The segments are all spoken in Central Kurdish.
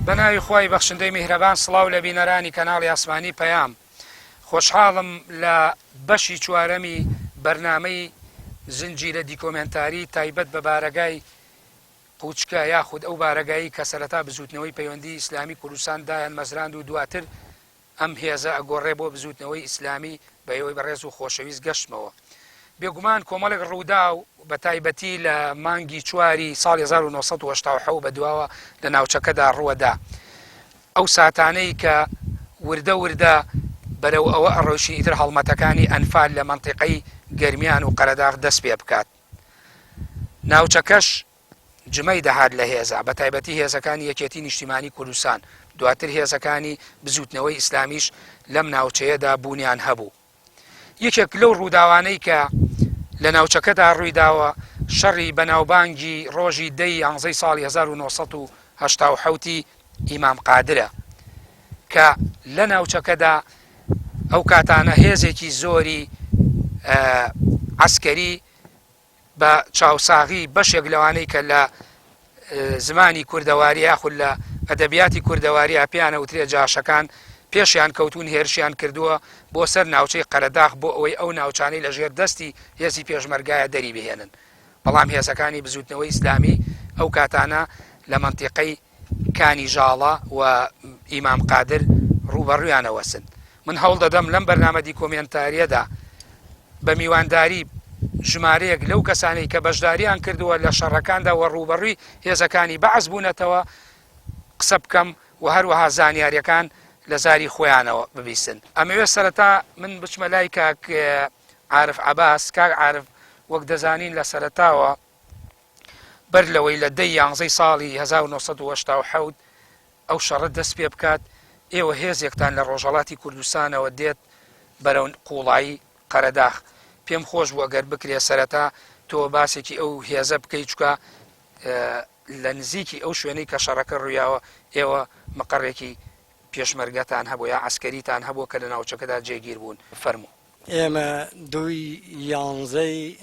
بەناوی خوای بەخشندەی میهرەبان سڵاو لە بینەرانی کەناڵی ئاسمانی پەیام خۆشحاڵم لە بەشی چوارەمی بەرنامەی زنجیرە دیکۆمێنتاری تایبەت بە بارەگای قوچکە یاخود ئەو بارەگایی کە سەرەتا بزوتنەوەی پەیوەندی ئیسلامی کوردستان دایان مەزراند و دواتر ئەم هێزە ئەگۆڕێ بۆ بزووتنەوەی ئیسلامی بە ئێوەی بەڕێز و خۆشەویست گەشتمەوە. بێگومان کۆمەڵێک ڕووداو بە تایبەتی لە مانگی چواری ساڵی 1987 بە دواوە لە ناوچەکەدا ڕووەدا. ئەو ساتانەی کە وردە وردە بەرەو ئەوە ئەڕۆیشتین ئیتر هەڵمەتەکانی ئەنفال لە مەنتیقەی گەرمیان و قەرەداغ دەست پێ بکات. ناوچەکەش جمەی دەهات لە هێزە، بەتایبەتی هێزەکانی یەکێتی نیشتیمانی کوردستان، دواتر هێزەکانی بزووتنەوەی ئیسلامیش لەم ناوچەیەدا بوونیان هەبوو. یەکێک لەو ڕووداوانەی کە لە ناوچەکەدا ڕوویداوە، شەڕی بەناوبانگی ڕۆژی دە ی یانزەی ساڵی 1987 ی ئیمام قادرە کە لە ناوچەکەدا ئەو کاتانە هێزێکی زۆری عەسکەری بە چاوساغی بەشێک لەوانەی کە لە زمانی کوردەواری یاخود لە ئەدەبیاتی کوردەواریا پێیان ئەوترێ جاشەکان پێشیان کەوتوون هێرشیان کردووە بۆ سەر ناوچەی قەرەداخ بۆ ئەوەی ئەو ناوچانەی لە ژێر دەستی هێزی پێشمەرگایە دەری بهێنن بەڵام هێزەکانی بزوتنەوەی ئیسلامی ئەو کاتانە لە مەنتیقەی کانی ژاڵە و ئیمام قادر ڕووبەڕوویان ئەوەسن. من هەوڵ دەدەم لەم بەرنامە دیکۆمێنتارییەدا بە میوانداری ژمارەیەک لەو کەسانەی کە بەشداریان کردووە لە شەڕەکاندا و ڕووبەڕووی هێزەکانی بەعس بوونەتەوە قسە بکەم و هەروەها زانیارییەکان لە زاری خۆیانەوە ببیستن. ئەمەوێت سەرەتا من بچمە لای کاک عارف عەباس. کاک عارف وەک دەزانین لە سەرەتاوە بەر لەوەی لە دەی یانزەی ساڵی 1987 ئەو شەڕە دەست پێ بکات، ئێوە هێزێکتان لە ڕۆژهەڵاتی کوردستانەوە دێت بەرەو قووڵایی قەرەداخ. پێم خۆش بوو ئەگەر بکرێ سەرەتا تۆ باسێکی ئەو هێزە بکەی چونکە لە نزیکی ئەو شوێنەی کە شەڕەکە ڕوویاوە ئێوە مقەڕێکی پێشمەرگەتان هەبوو یا عەسکەریتان هەبووە کە لە ناوچەکەدا جێگیر بوون. فەرموو. ئێمە دووی یانزەی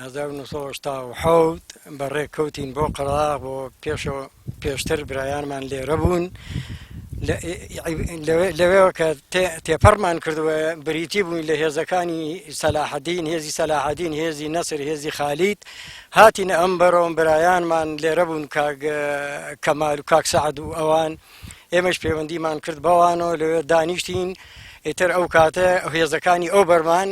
1970 بەڕێ کەوتین بۆ قەراغ بۆ پێشەوە پێشتر برایانمان لێرە بوون لەوێوە کە تێپەڕمان کردووە بریتی بووین لە هێزەکانی سەلاحەدین هێزی سەلاحەدین هێزی نەسر هێزی خالید هاتین ئەم بەرۆم برایانمان لێرە بوون کاک کەمال و کاک سەعد و ئەوان ئێمەش پەیوەندیمان کرد بەوانەوە لەوێ دانیشتین ئیتر ئەو کاتە هێزەکانی ئەو بەرمان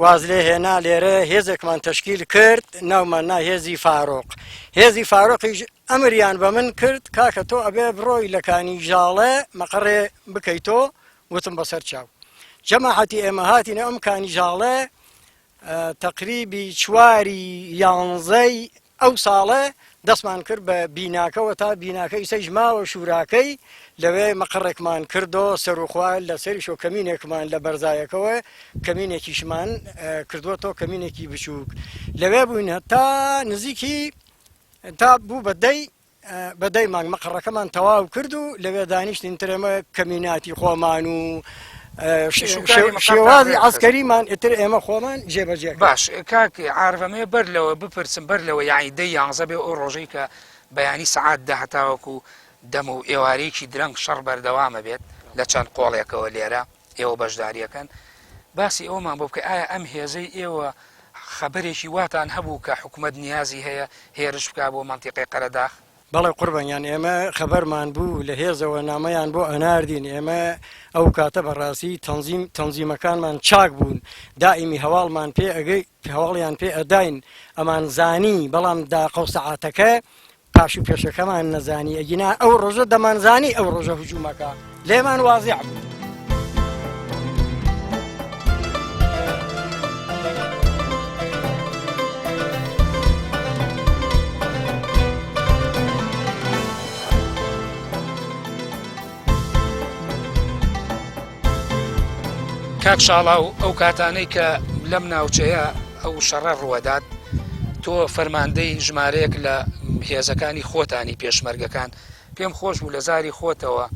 واز لێ هێنا لێرە هێزێکمان تەشکیل کرد ناومان نا هێزی فارۆق هێزی فارۆقیش ئەمریان بە من کرد کاکە تۆ ئەبێ بڕۆی لە کانی ژاڵێ مەقەڕێ بکەیتۆ وتم بەسەر چاو جەماعەتی ئێمە هاتینە ئەم کانی ژاڵێ تەقریبی چواری یانزەی ئەو ساڵە دەستمان کرد بە بیناکەوە تا بیناکە ئیسەیش ماوە شوراکەی لەوێ مەقەڕێکمان کردۆ سەروخوا لە سەریشۆ کەمینێکمان لە بەرزایەکەوە کەمینێکیشمان کردووەتەوە کەمینێکی بچووک لەوێ بووین هەتا نزیکی تا بوو بە دەی بە دەی مانگ مەقەڕەکەمان تەواو کرد و لەوێ دانیشتین تر ئێمە کەمیناتی خۆمان و شێوازی عسکەریمان ئیتر ئێمە خۆمان جێبەجێ باش کاک عارف ئەمەوێ بەر لەوە بپرسم بەر لەوە یانی دەی یانزە بێ ئەو ڕۆژەی کە بەیانی سەعات دە هەتاوەکو دەم و ئێوارەیەکی درەنگ شەڕ بەردەوامە بێت لە چەند قۆڵێکەوە لێرە ئێوە بەشداریەکەن باسی ئەومان بۆ بکە ئایا ئەم هێزەی ئێوە خەبەرێکی واتان هەبوو کە حکومەت نیازی هەیە هێرش بکا بۆ مەنتیقەی قەرەداخ؟ بەڵێ قوربان گیان ئێمە خەبەرمان بوو لە هێزەوە نامەیان بۆ ئەناردین ئێمە ئەو کاتە بەڕاستی تەنزیم تەنزیمەکانمان چاک بوون دائیمی هەواڵمان پێ ئەگەی هەواڵیان پێ ئەداین ئەمان زانی بەڵام داقە و سەعاتەکە پاش و پێشەکەمان نەزانی ئەگینا ئەو ڕۆژە دەمانزانی ئەو ڕۆژە هجوومەکە لێمان وازیع بوو. کاک شاڵاو ئەو کاتانەی کە لەم ناوچەیە ئەو شەڕە ڕووەدات تۆ فەرماندەی ژمارەیەک لە هێزەکانی خۆتانی پێشمەرگەکان پێم خۆش بوو لە زاری خۆتەوە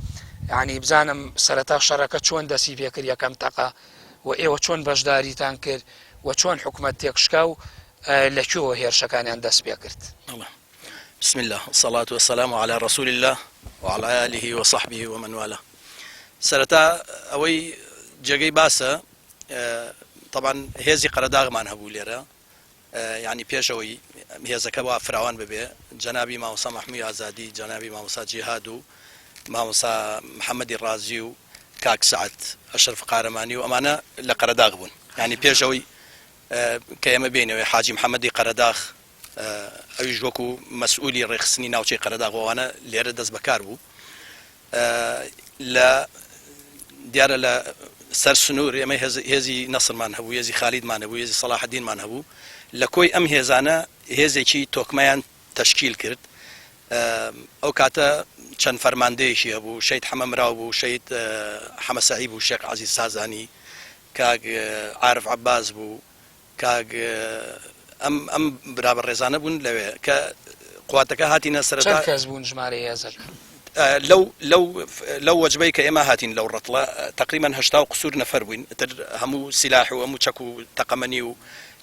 یانی بزانم سەرەتا شەڕەکە چۆن دەسی پێکرد یەکەم تەقە و ئێوە چۆن بەشداریتان کرد و چۆن حکومەت تێکشکا و لە کوێوە هێرشەکانیان دەست پێکرد؟ بسم اللە الصلاة والسلام علی رسول اللە وعلی آله وصحبه ومن والاه سەرەتا ئەوەی جێگەی باسە تەبعەن هێزی قەرەداغمان هەبوو لێرە یعنی پێشەوەی هێزەکە وا فراوان ببێ جەنابی مامۆستا مەحموی ئازادی جەنابی مامۆستا جیهاد و مامۆستا محەممەدی ڕازی و کاک سەعد ئەشرف قارەمانی و ئەمانە لە قەرەداغ بوون یعنی پێشەوەی کە ئێمە بینەوەی حاجی محەممەدی قەرەداغ ئەویش وەکو مەسئولی ڕێکخستنی ناوچەی قەرەداغ و ئەوانە لێرە دەست بەکار بوو. لە دیارە لە سەر سنوور ئێمە هێزی نەسرمان هەبوو، هێزی خالیدمان هەبوو، هێزی سەڵاحەدینمان هەبوو. لە کۆی ئەم هێزانە هێزێکی تۆکمەیان تەشکیل کرد. ئەو کاتە چەند فەرماندەیەکی هەبوو، شەهید حەمە مراو بوو، شەهید حەمە سەعی بوو، شێخ عەزیز سازانی، کاک عارف عەباس بوو، کاک ئەم ئەم برا بەڕێزانە بوون لەوێ کە قواتەکە هاتینە سەرەتا. چەند کەس بوون ژمارەی هێزەکە؟ لەو لەو لەو وەجبەی کە ئێمە هاتین لەو ڕەتڵە تەقریبەن 80 و قسوور نەفەر بووین ئیتر هەموو سیلاح و هەموو چەک و تەقەمەنی و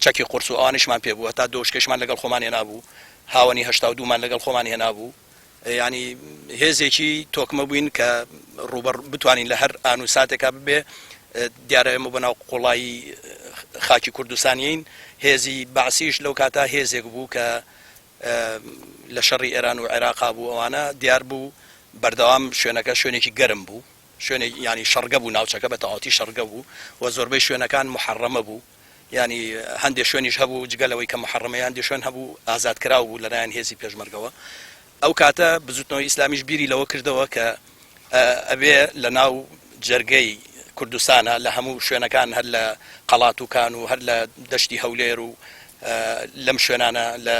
چەکی قورس و ئەوانیشمان پێ بوو هەتا دۆشکەشمان لەگەڵ خۆمان هێنابوو هاوەنی 82 مان لەگەڵ خۆمان هێنابوو یانی هێزێکی تۆکمە بووین کە ڕووبەڕ بتوانین لە هەر ئان و ساتێکا ببێ دیارە ئێمە بۆ ناو قوڵایی خاکی کوردستانیین هێزی بەعسیش لەو کاتا هێزێک بوو کە لە شەڕی ئێران و عێراقا بوو ئەوانە دیار بوو بەردەوام شوێنەکە شوێنێکی گەرم بوو شوێنێک ینی شەڕگە بوو ناوچەکە بە تەواوەتی شەڕگە بوو و زۆربەی شوێنەکان محەڕەمە بوو یانی هەندێ شوێنیش هەبوو جگە لەوەی کە محەڕەمەیە هەندێ شوێن هەبوو ئازادکراو بوو لەلایەن هێزی پێشمەرگەوە. ئەو کاتە بزوتنەوەی ئیسلامیش بیری لەوە کردەوە کە ئەبێ لە ناو جەرگەی کوردستانە لە هەموو شوێنەکان هەر لە قەڵاتوکان و هەر لە دەشتی هەولێر و لەم شوێنانە لە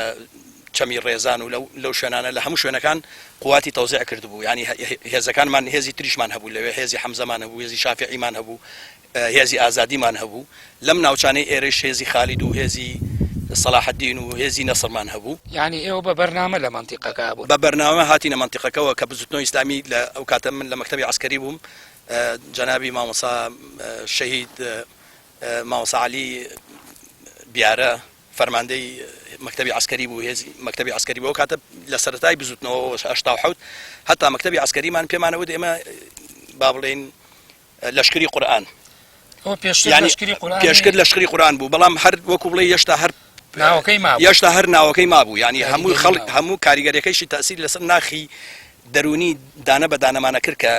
چەمی ڕێزان و لەو شوێنانە لە هەموو شوێنەکان قواتی تەوزیع کردبوو یانی هێزەکانمان هێزی تریشمان هەبوو لەوێ هێزی حەمزەمان هەبوو هێزی شافعیمان هەبوو هێزی ئازادیمان هەبوو، لەم ناوچانەی ئێرەیش هێزی خالید و هێزی سەلاحەدین و هێزی نەسڕمان هەبوو. یانی ئێوە بە بەرنامە لە مەنتیقەکە بوون؟ بە بەرنامە هاتینە مەنتیقەکەوە کە بزوتنەوەی ئیسلامی لە ئەو کاتە من لە مەکتەبی عەسکەری بووم، جەنابی مامۆستا شەهید مامۆستا عەلی بیارە فەرماندەی مەکتەبی عەسکەری بوو، هێزی مەکتەبی عەسکەری بوو، ئەو کاتە لە سەرەتای بزوتنەوەوە 87 هەتا مەکتەبی عەسکەریمان پێمان وت ئێمە با بڵێین لەشکری قورئان. ئەوە پێشتر یانی لەشکری قورئان پێشتر لەشکری قورئان بوو بەڵام هەر وەکو بڵێ یەشتا هەر ناوەکەی مابوو یەشتا هەر ناوەکەی مابوو یانی هەموو کاریگەری خەڵک مابوو. هەموو کاریگەریەکەیشی تەئسیر لەسەر ناخی دەروونی دانە بە دانەمانە کرد کە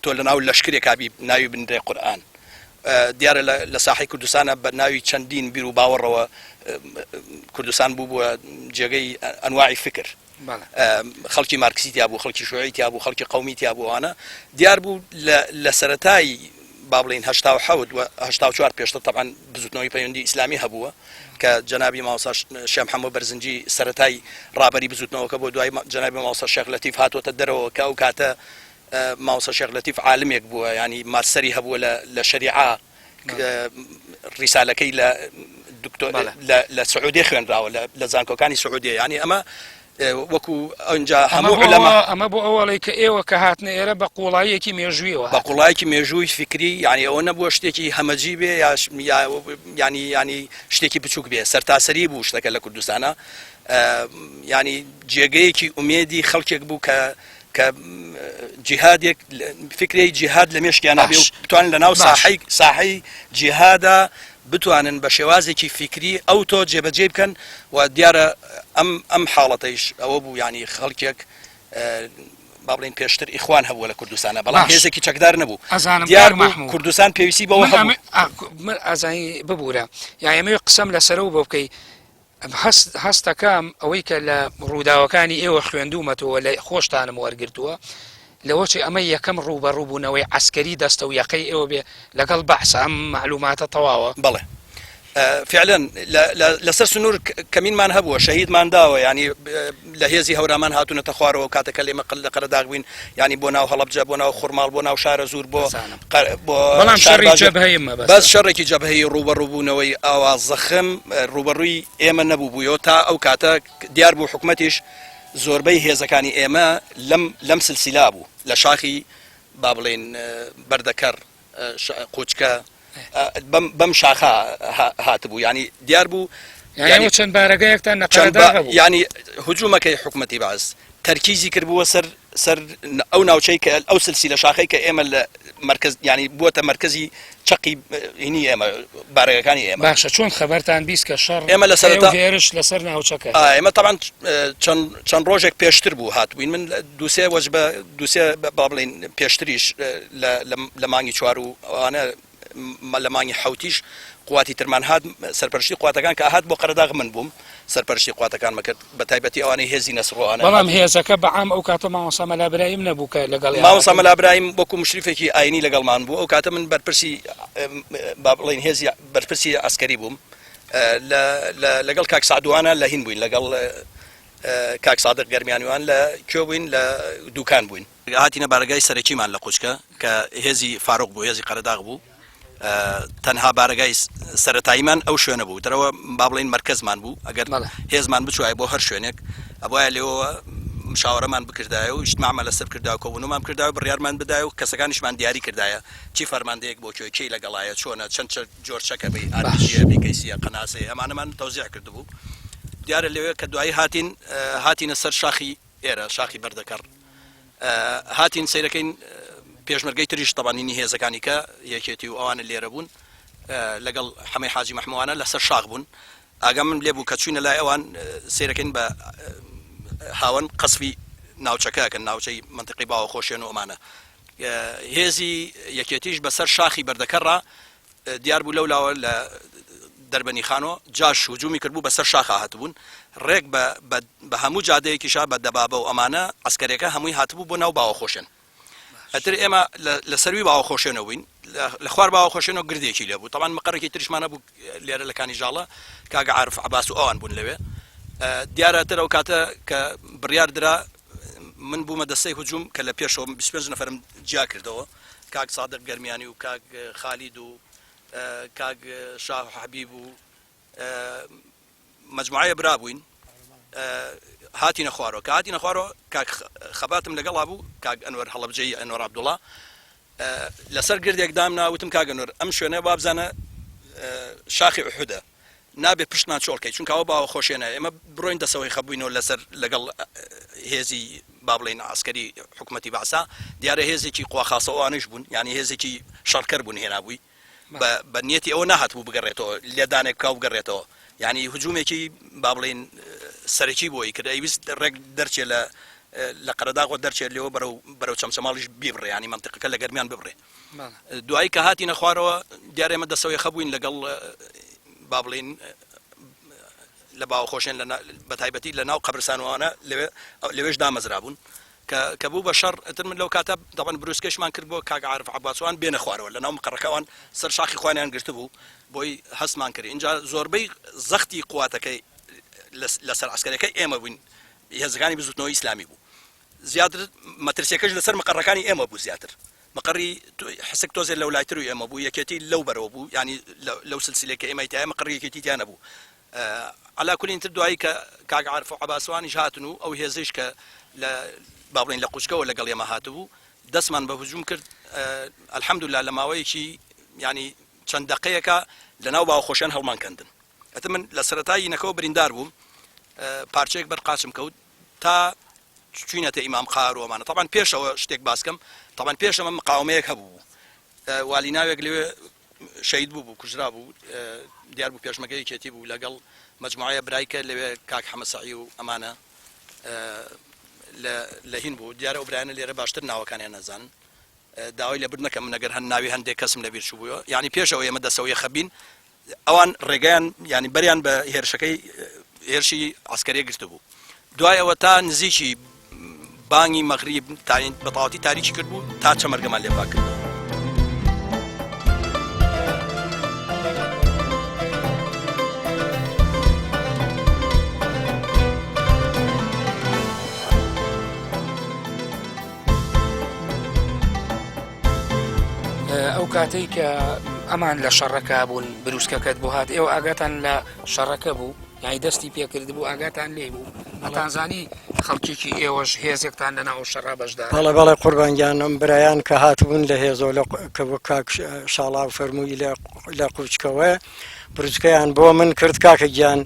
تۆ لە ناو لەشکرێکا بی ناوی بنرێ قورئان دیارە لە لە ساحەی کوردستانە بە ناوی چەندین بیر و باوەڕەوە کوردستان بوو بووە جێگەی ئەنواعی فکر خەڵکی مارکسی تیا بوو، خەڵکی شیوعی تیا بوو، خەڵکی قەومی تیا بوو، ئەوانە دیار بوو لە سەرەتای با بڵێین 87 و 84 پێشتر تەبعەن بزوتنەوەی پەیوەندی ئیسلامی هەبووە کە جەنابی مامۆستا شێخ محەممەد بەرزنجی سەرەتای ڕابەری بزوتنەوەکە بۆ دوای جەنابی مامۆستا شێخ لەتیف هاتووەتە دەرەوە کە ئەو کاتە مامۆستا شێخ لەتیف عالمێک بووە ینی ماستەری هەبووە لە شەریعە ڕیسالەکەی لە دکتۆر لە سعودیە خوێنراوە لە زانکۆکانی سعودیە یعنی ئەمە وەکو ئەنجا هەموو علەما ئەمە بۆ ئەوەڵی کە ئێوە کە هاتنە ئێرە بە قوڵاییەکی مێژوویەوە بە قوڵایەکی مێژووی فکری یعنی ئەوە نەبووە شتێکی هەمەجی بێ یا ینی ینی شتێکی بچووک بێ سەرتاسەری بوو شتەکە لە کوردستانە ینی جێگەیەکی ئومێدی خەڵکێک بوو کە کە جیهادێک فکرەی جیهاد لە مێشکیان بێ و بتوانن لە ناو ساحەی ساحەی جیهادا بتوانن بە شێوازێکی فیکری ئەو تۆ جێبەجێ بکەن و دیارە ئەم ئەم حاڵەتەیش ئەوە بوو ینی خەڵکێک با بڵین پێشتر ئیخوان هەبووە لە کوردستانە بەڵام هێزێکی چەکدار نەبوو دیار کوردستان پێویستی بەوە من ئازانی ببوورە یا ئەمەوێ قسەم لەسەرەوە بۆ بکەی هەست هەستەکەم ئەوەی کە لە ڕووداوەکانی ئێوە خوێندوومەتەوە لە خۆشتانم وەرگرتووە لەوەچی ئەمە یەکەم ڕووبەڕووبوونەوەی عەسکەری دەستە و یەقەی ئێوە بێ لەگەڵ بەعس ئەم مەعلوماتە تەواوە؟ بەڵێ فعلا لەسەر سنوور کەمینمان هەبووە شەهیدمان داوە ینی لە هێزی هەورامان هاتوونەتە خوارەوە کاتەکە لێمە قل لە قەرەداغ بووین ینی بۆ ناو هەڵەبجە بۆ ناو خورماڵ بۆ ناو شارە زور بۆ بۆ بەڵام شەڕی جەبهەیی مەبەستە. بەس شەڕێکی جەبهەیی ڕووبەڕووبوونەوەی ئاوا زەخم ڕووبەڕووی ئێمە نەبووبوویەوە تا ئەو کاتە دیار بوو حکومەتیش زۆربەی هێزەکانی ئێمە لەم لەم سلسیلا بوو لە شاخی با بڵێین بەردەکەڕ قوچکە بەم بەم شاخە هاتبوو یانی دیار بوو. یانی چەند بارەگایەکتان لە قەرەداغ هەبوو؟ یانی هجومەکەی حکومەتی بەعس تەرکیزی کردبووە سەر سەر ئەو ناوچەی کە ئەو سلسیلە شاخەی کە ئێمە لە مەرکەز یانی بووەتە مەرکەزی چەقی هینی ئێمە بارەگەکانی ئێمە. باشە چۆن خەبەرتان 20 کە شەڕ ئێمە لە سەرەتا هێرش لەسەر ناوچەکە؟ ئێمە تەبعەن چەند چەند ڕۆژێک پێشتر بوو هاتبووین من دووسێ وەجبە دووسێ با بڵێین پێشتریش لە لە مانگی چوار و ئەوانە لە مانگی حەوتیش قواتی ترمان هات سەرپەرشتی قواتەکان کە ئەهات بۆ قەرەداغ من بووم سەرپەرشتی قواتەکانمە کرد بە تایبەتی ئەوانەی هێزی نەسڕ و ئەوانە بەڵام هێزەکە بە عام ئەو کاتە مامۆستا مەلا برایم نەبوو کە لەگەڵیان مامۆستا مەلا برایم وەکو مشریفێکی ئاینی لەگەڵمان بوو ئەو کاتە من بەرپرسی با بڵێین هێزی بەرپرسی عەسکەری بووم لە لەگەڵ کاک سەعدوانە لە هین بووین لەگەڵ کاک سادق گەرمیانیوان لە کوێ بووین لە دوکان بووین. هاتینە بارەگای سەرەکیمان لە قوچکە کە هێزی فاروق بوو، هێزی قەرەداغ بوو، تەنها بارەگای سەرەتاییمان ئەو شوێنە بوو، دەرەوە با بڵێین مەرکەزمان بوو، ئەگەر هێزمان بچوایە بۆ هەر شوێنێک ئەبوایە لێوەوە مشاوەرەمان بکردایە و ئیجتماعمان لەسەر بکردایە و کۆبوونەوەمان بکردایە و بڕیارمان بدایە و کەسەکانیشمان دیاری کردایە چی فەرماندەیەک بۆ کوێ، کێی لەگەڵایە، چۆنە، چەند جۆر چەکە بی، ئارپیجیە، بیکەیسیە، قەناسەیە، ئەمانەمان تەوزیع کردبوو. دیارە لەوێ کە دوایی هاتین، هاتینە سەر شاخی ئێرە شاخی بەردەکەڕ هاتین سەیرەکەین پێشمەرگەی تریش تەبعەن هینی هێزەکانی کە یەکێتی و ئەوانە لێرە بوون لەگەڵ حەمەی حاجی مەحموانە لەسەر شاخ بوون ئاگام من لێ بوو کە چوینە لای ئەوان سەیرەکەین بە هاوەن قەسفی ناوچەکەکەن ناوچەی منطقی باوە خۆشێن و ئەمانە هێزی یەکێتیش بەسەر شاخی بەردەکەڕا دیار بوو لەو لاوە لە دەربەنیخانۆ جاش هجومی کردبوو بەسەر شاخا هاتبوون ڕێک بە بە بە هەموو جادەیەکیشا بە دەبابە و ئەمانە عەسکەرێکە هەمووی هاتبوو بۆ ناو باوەخۆشێن ئەتر ئێمە لە سەروی باوەخۆشێنەوە بووین لە خوار باوەخۆشێنەوە گردێکی لێ بوو تەبعەن مقەڕێکی تریشمان هەبوو لێرە لە کانی ژاڵە کاک عارف عەباس و ئەوان بوون لەوێ دیارە تر ئەو کاتە کە بڕیار درا من بوومە دەستەی هجوم کە لە پێشەوە 25 نەفەرم جیا کردەوە کاک سادق گەرمیانی و کاک خالید و کاک شاهۆ حەبیب و مەجموعەیە برا بووین هاتینە خوارەوە کە هاتینە خوارەوە کاک خەباتم لەگەڵا بوو کاک ئەنوەر هەڵەبجەیی ئەنوەر عەبدوڵا لەسەر گردێک دامنا وتم کاک ئەنوەر ئەم شوێنە وابزانە شاخی ئوحودە نابێ پشتمان چۆڵ کەی چونکە ئەوە باوە خۆشێنە ئێمە بڕۆین دەسەوەی خەبووینەوە لەسەر لەگەڵ هێزی با بڵێین عەسکەری حکومەتی بەعسا دیارە هێزێکی قوا خاسە ئەوانەیش بوون یانی هێزێکی شەڕکەر بوون هێنابووی بە بە نیەتی ئەوە نەهاتبوو بگەڕێتەوە لێدانێک بکا و بگەڕێتەوە یانی هجومێکی با بڵێین سەرەکی بۆی کرد ئەیویست ڕێک دەرچێ لە لە قەرەداغەوە دەرچێت لێوە بەرەو بەرەو چەمچەماڵیش بیبڕێ یانی مەنتیقەکە لە گەرمیان ببڕێ دوایی کە هاتینە خوارەوە دیارە ئێمە دەسەوەیەخە بووین لەگەڵ با بڵێین لە باوەخۆشێن بە تایبەتی لە ناو قەبرسانوانە لەوێ لەوێش دامەزرابوون کە کە بوو بە شەڕ ئەتر من لەو کاتە دەبن بروسکەشمان کرد بۆ کاک عارف عەباسوان بێنە خوارەوە لە ناو مقەڕەکەوان سەر شاخی خوانیان گرتبوو بۆی هەستمان کرد اینجا زۆربەی زەختی قواتەکەی لەسەر عەسکەرەکەی ئێمە بووین هێزەکانی بزوتنەوەی ئیسلامی بوو زیاتر مەترسیەکەش لەسەر مقەڕەکانی ئێمە بوو زیاتر مقەڕی حسک تۆزێ لەولایتر و ئێمە بوو یەکێتی لەو بەرەوە بوو یانی لەو سلسلەی کە ئێمەی تایە مقەڕی یەکێتی تیا نەبوو عەلا کولین تر دوایی کە کاک عارف و عەباسوانیش هاتن و ئەو هێزەیش کە لە با بڵێین لە قوچکەوە لەگەڵ ئێمە هاتبوو دەستمان بە هجوم کرد الحمدلله لە ماوەیەکی یانی چەند دەقەیەکە لە ناو باوەخۆشیان هەڵمان کەندن ئەتر من لە سەرەتای ینەکەوە بریندار بووم پارچەیەک بەر قاچم کەوت تا چوینەتە ئیمام قار و ئەمانە تەبعەن پێش ئەوە شتێک باس کەم تەبعەن پێش ئەمە مقاومەیەک هەبوو والی ناوێک لەوێ شەهید بوو بوو کوژرا بوو دیار بوو پێشمەگە یەکێتی بوو لەگەڵ مەجموعەیە برایکە لەوێ کاک حەمە سەعی و ئەمانە لە هین بوو دیارە ئەو برایانە لێرە باشتر ناوەکانیان نەزانن داوای لێبوردن ئەکەم من ئەگەر هەن ناوی هەندێک کەسم لەبیر چووبووە یانی پێش ئەوەی ئێمە دەسەوە یەخە بین ئەوان ڕێگەیان یانی بەریان بە هێرشەکەی هێرشی عسکەریە گرتبوو دوای ئەوە تا نزیکی بانگی مەغریب بە تەواوەتی تاریکی کردبوو تا چەمەرگەمان لێ پاک کردەوە. ئەو کاتەی کە ئەمان لە شەڕەکە بوون بروسکەکەت بۆ هات ئێوە ئاگاتان لە شەڕەکە بوو یانی دەستی پێکرد بوو ئاگاتان لێ بوو؟ ئەتانزانی خەڵکێکی ئێوەش هێزێکتان لە ناو شەڕا بەشدارە؟ بەڵێ بەڵێ قوربان گیان ئەم برایان کە هاتبوون لە هێزەوە لە کە وەک کاک شاڵاو فەرمووی لە لە قورچکەوە بروسکەیان بۆ من کرد کاکە گیان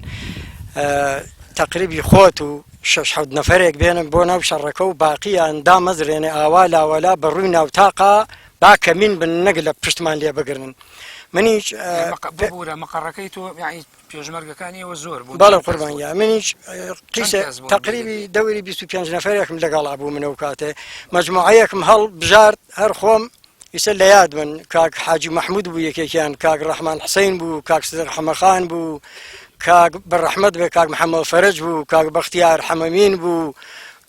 تەقریبی خۆت و شەش حەوت نەفەرێک بێنن بۆ ناو شەڕەکە و باقیان دامەزرێنێ ئاوا لاوەلا بە ڕووی ناوتاقا با کەمین بن نەک لە پشتمان لێ بگرن منیش ببورە مقەڕەکەی تۆ یعنی پێشمەرگەکانی ئێوە زۆر بوون بەڵێ قوربان گیان منیش قیسە تەقریبی دەوری 25 نەفەرێکم لەگەڵا بوو منەو کاتێ مەجموعەیەکم هەڵ بژارد هەر خۆم ئیسە لە یاد من کاک حاجی مححمود بوو یەکێکیان کاک ڕەحمان حسین بوو کاک سدر حەمەخان بوو کاک بەڕەحمەت بێ کاک محەممەد فەرج بوو کاک بەختیار حەمەمین بوو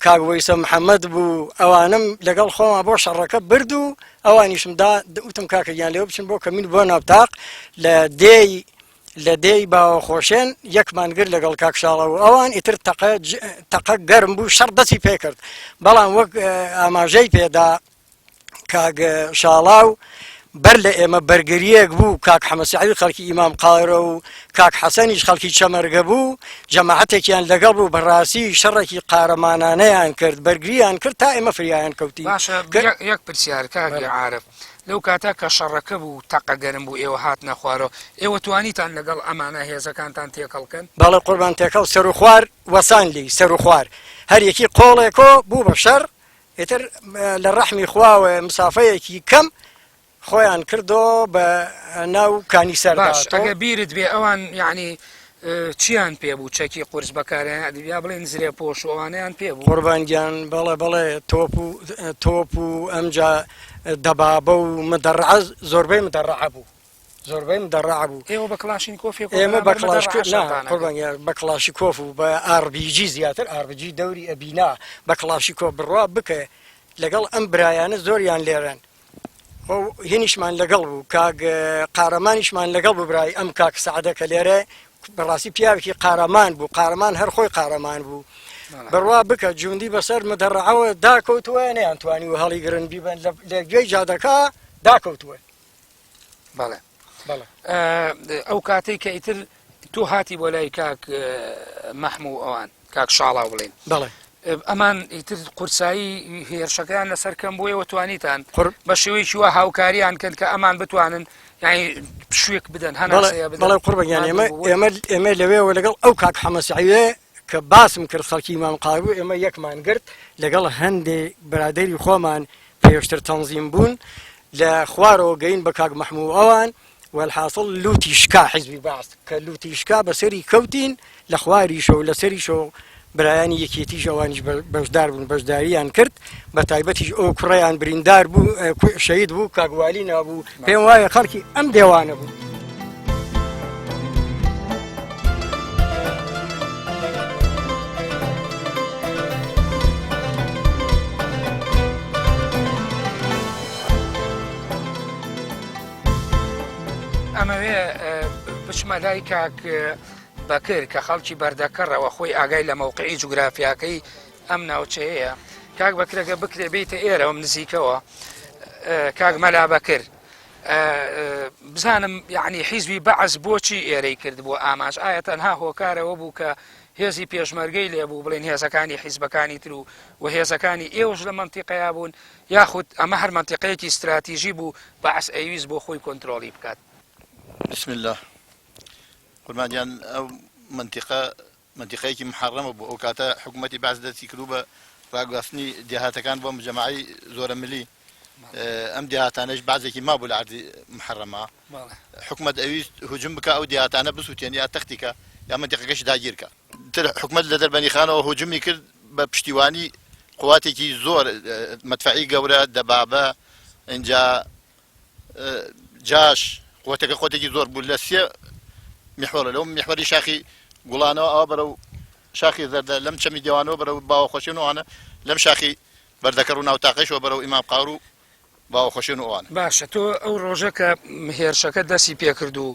کاک وەیسە محەممەد بوو ئەوانم لەگەڵ خۆما بۆ شەڕەکە برد و ئەوانیشم دا وتم کاکە گیان لێوە بچن بۆ کەمین بۆ ناوتاق لە دێی لە دێی باوەخۆشێن یەکمان گرت لەگەڵ کاک شاڵاو و ئەوان، ئیتر تەقە تەقە گەرم بوو، شەڕ دەستی پێ کرد. بەڵام وەک ئاماژەی پێ دا کاک شاڵاو، بەر لە ئێمە بەرگرییەک بوو، کاک حەمە سەعید خەڵکی ئیمام قاهرە و کاک حەسەنیش خەڵکی چەمەرگە بوو، جەماعەتێکیان لەگەڵ بوو، بەڕاستی شەڕێکی قارەمانانەیان کرد، بەرگرییان کرد تا ئێمە فریایان کەوتین. باشە یەک پرسیار کاک عارف، لەو کاتە کە شەڕەکە بوو تەقە گەرم بوو ئێوە هاتنە خوارەوە ئێوە توانیتان لەگەڵ ئەمانە هێزەکانتان تێکەڵ کەن؟ بەڵێ قوربان تێکەڵ سەروخوار وەسان لێی سەروخوار هەر یەکی قۆڵێکۆ بوو بە شەڕ ئیتر لە ڕەحمی خواوە مسافەیەکی کەم خۆیان کردۆ بە ناو کانی سەردا باش ئەگە بیرت بێ ئەوان یعنی چیان پێ بوو چەکی قورس بەکارێن یا بڵێن زرێ پۆش و ئەوانەیان پێ بوو؟ قوربان گیان بەڵێ بەڵێ تۆپ و تۆپ و ئەمجا دەبابە و مدەڕعە زۆربەی مدەڕعە بوو زۆربەی مدەڕعە بوو. ئێوە بە کڵاشینکۆفێک و ئێمە بە بەرامبەر کڵاش مدەڕعە نا شەڕتان ئەکرد. قوربان گیان بە کڵاشیکۆف و بە ئاڕبیجی زیاتر ئاڕبیجی دەوری ئەبینا بە کڵاشیکۆف بڕوا بکە لەگەڵ ئەم برایانە زۆریان لێرەن خۆ هینیشمان لەگەڵ بوو کاک قارەمانیشمان لەگەڵ بوو برای ئەم کاک سەعدە کە لێرە بەڕاستی پیاوێکی قارەمان بوو قارەمان هەر خۆی قارەمان بوو بڕوا بکە جوندی بەسەر مدەڕعەوە داکەوتووە نەیانتوانی و هەڵیگرن بیبەن لە گوێی جادەکە داکەوتووە بەڵێ بەڵێ ئەو کاتێک کە ئیتر تۆ هاتی بۆ لای کاک مەحموو ئەوان کاک شاڵاو بڵێن بەڵێ ئەمان ئیتر قورسایی هێرشەکەیان لەسەر کەم بۆیەوە توانیتان بە شێوەیەکی وا هاوکاریان کەن کە ئەمان بتوانن یعنی پشوێک بدەن هەناسەیە بدەن بەڵێ قوربان ئێمە ئێمە ئێمە لەوێەوە لەگەڵ ئەو کاک حەمەسعیێ کە باسم کرد خەڵکی مام قاربوو ئێمە یەکمان گرت لەگەڵ هەندێ برادری خۆمان پێشتر تەنزیم بوون لە خوارەوە گەین بە کاک مەحموو ئەوان وەلحاسڵ لوتی شکا حیزبی بەعس کە لوتی شکا بەسەری کەوتین لە خواریشەوە لەسەریشەوە برایانی یەکێتیش ئەوانیش بەشدار بوون بەشداریان کرد بە تایبەتیش ئەو کوڕیان بریندار بوو شەید بوو کاگوالی نابوو پێم وایە خەڵکی ئەم دێوانە بوو. ئەمەوێ بچمە لای کاک بەکر کە خەڵکی بەردەکەڕەوە خۆی ئاگای لە مەوقعی جوگرافیاکەی ئەم ناوچەیە کاک بەکرەگە بکرێ بیتە ئێرەوەم نزیکەوە کاک مەلا بەکر بزانم یعنی حیزبی بەعس بۆچی ئێرەی کرد بۆ ئامانج ئایا تەنها هۆکارەوە بوو کە هێزی پێشمەرگەی لێبوو بڵێن هێزەکانی حیزبەکانی تر و و هێزەکانی ئێوەش لە مەنتیقەیا بوون یاخود ئەمە هەر مەنتیقەیەکی ستراتیژی بوو بەعس ئەیویست بۆ خۆی کۆنترۆڵی بکات؟ بسم اللە قوربان گیان ئەو مەنتیقە مەنتیقەیەکی محەڕەمە بوو ئەو کاتە حکوومەتی بەعس دەستی کردوو بە ڕاگواستنی دێهاتەکان بۆ مجەمەعی زۆرەملی ئەم دێهاتانەش بەعزێکی مابوو لە عەرزی محەڕەما حکومەت ئەویست هجوم بکا ئەو دێهاتانە بسووتێن یا تەختی کا یا مەنتیقەکەشی داگیر کا. تر حکومەت لە دەربەنیخانەوە هجومی کرد بە پشتیوانی قواتێکی زۆر مەدفەعی گەورە دەبابە ئینجا جاش قوتەکە قوتێکی زۆر بوو لە سێ میحوەرە لەو میحوەری شاخی گوڵانەوە ئەوە بەرەو شاخی زەردە لەم چەمی دێوانەوە بەرەو باوەخۆشێن و ئەوانە لەم شاخی بەردەکەڕ و ناوتاقەیشەوە بەرەو ئیمام قار و باوەخۆشێن و ئەوانە. باشە تۆ ئەو ڕۆژە کە هێرشەکە دەستی پێکرد و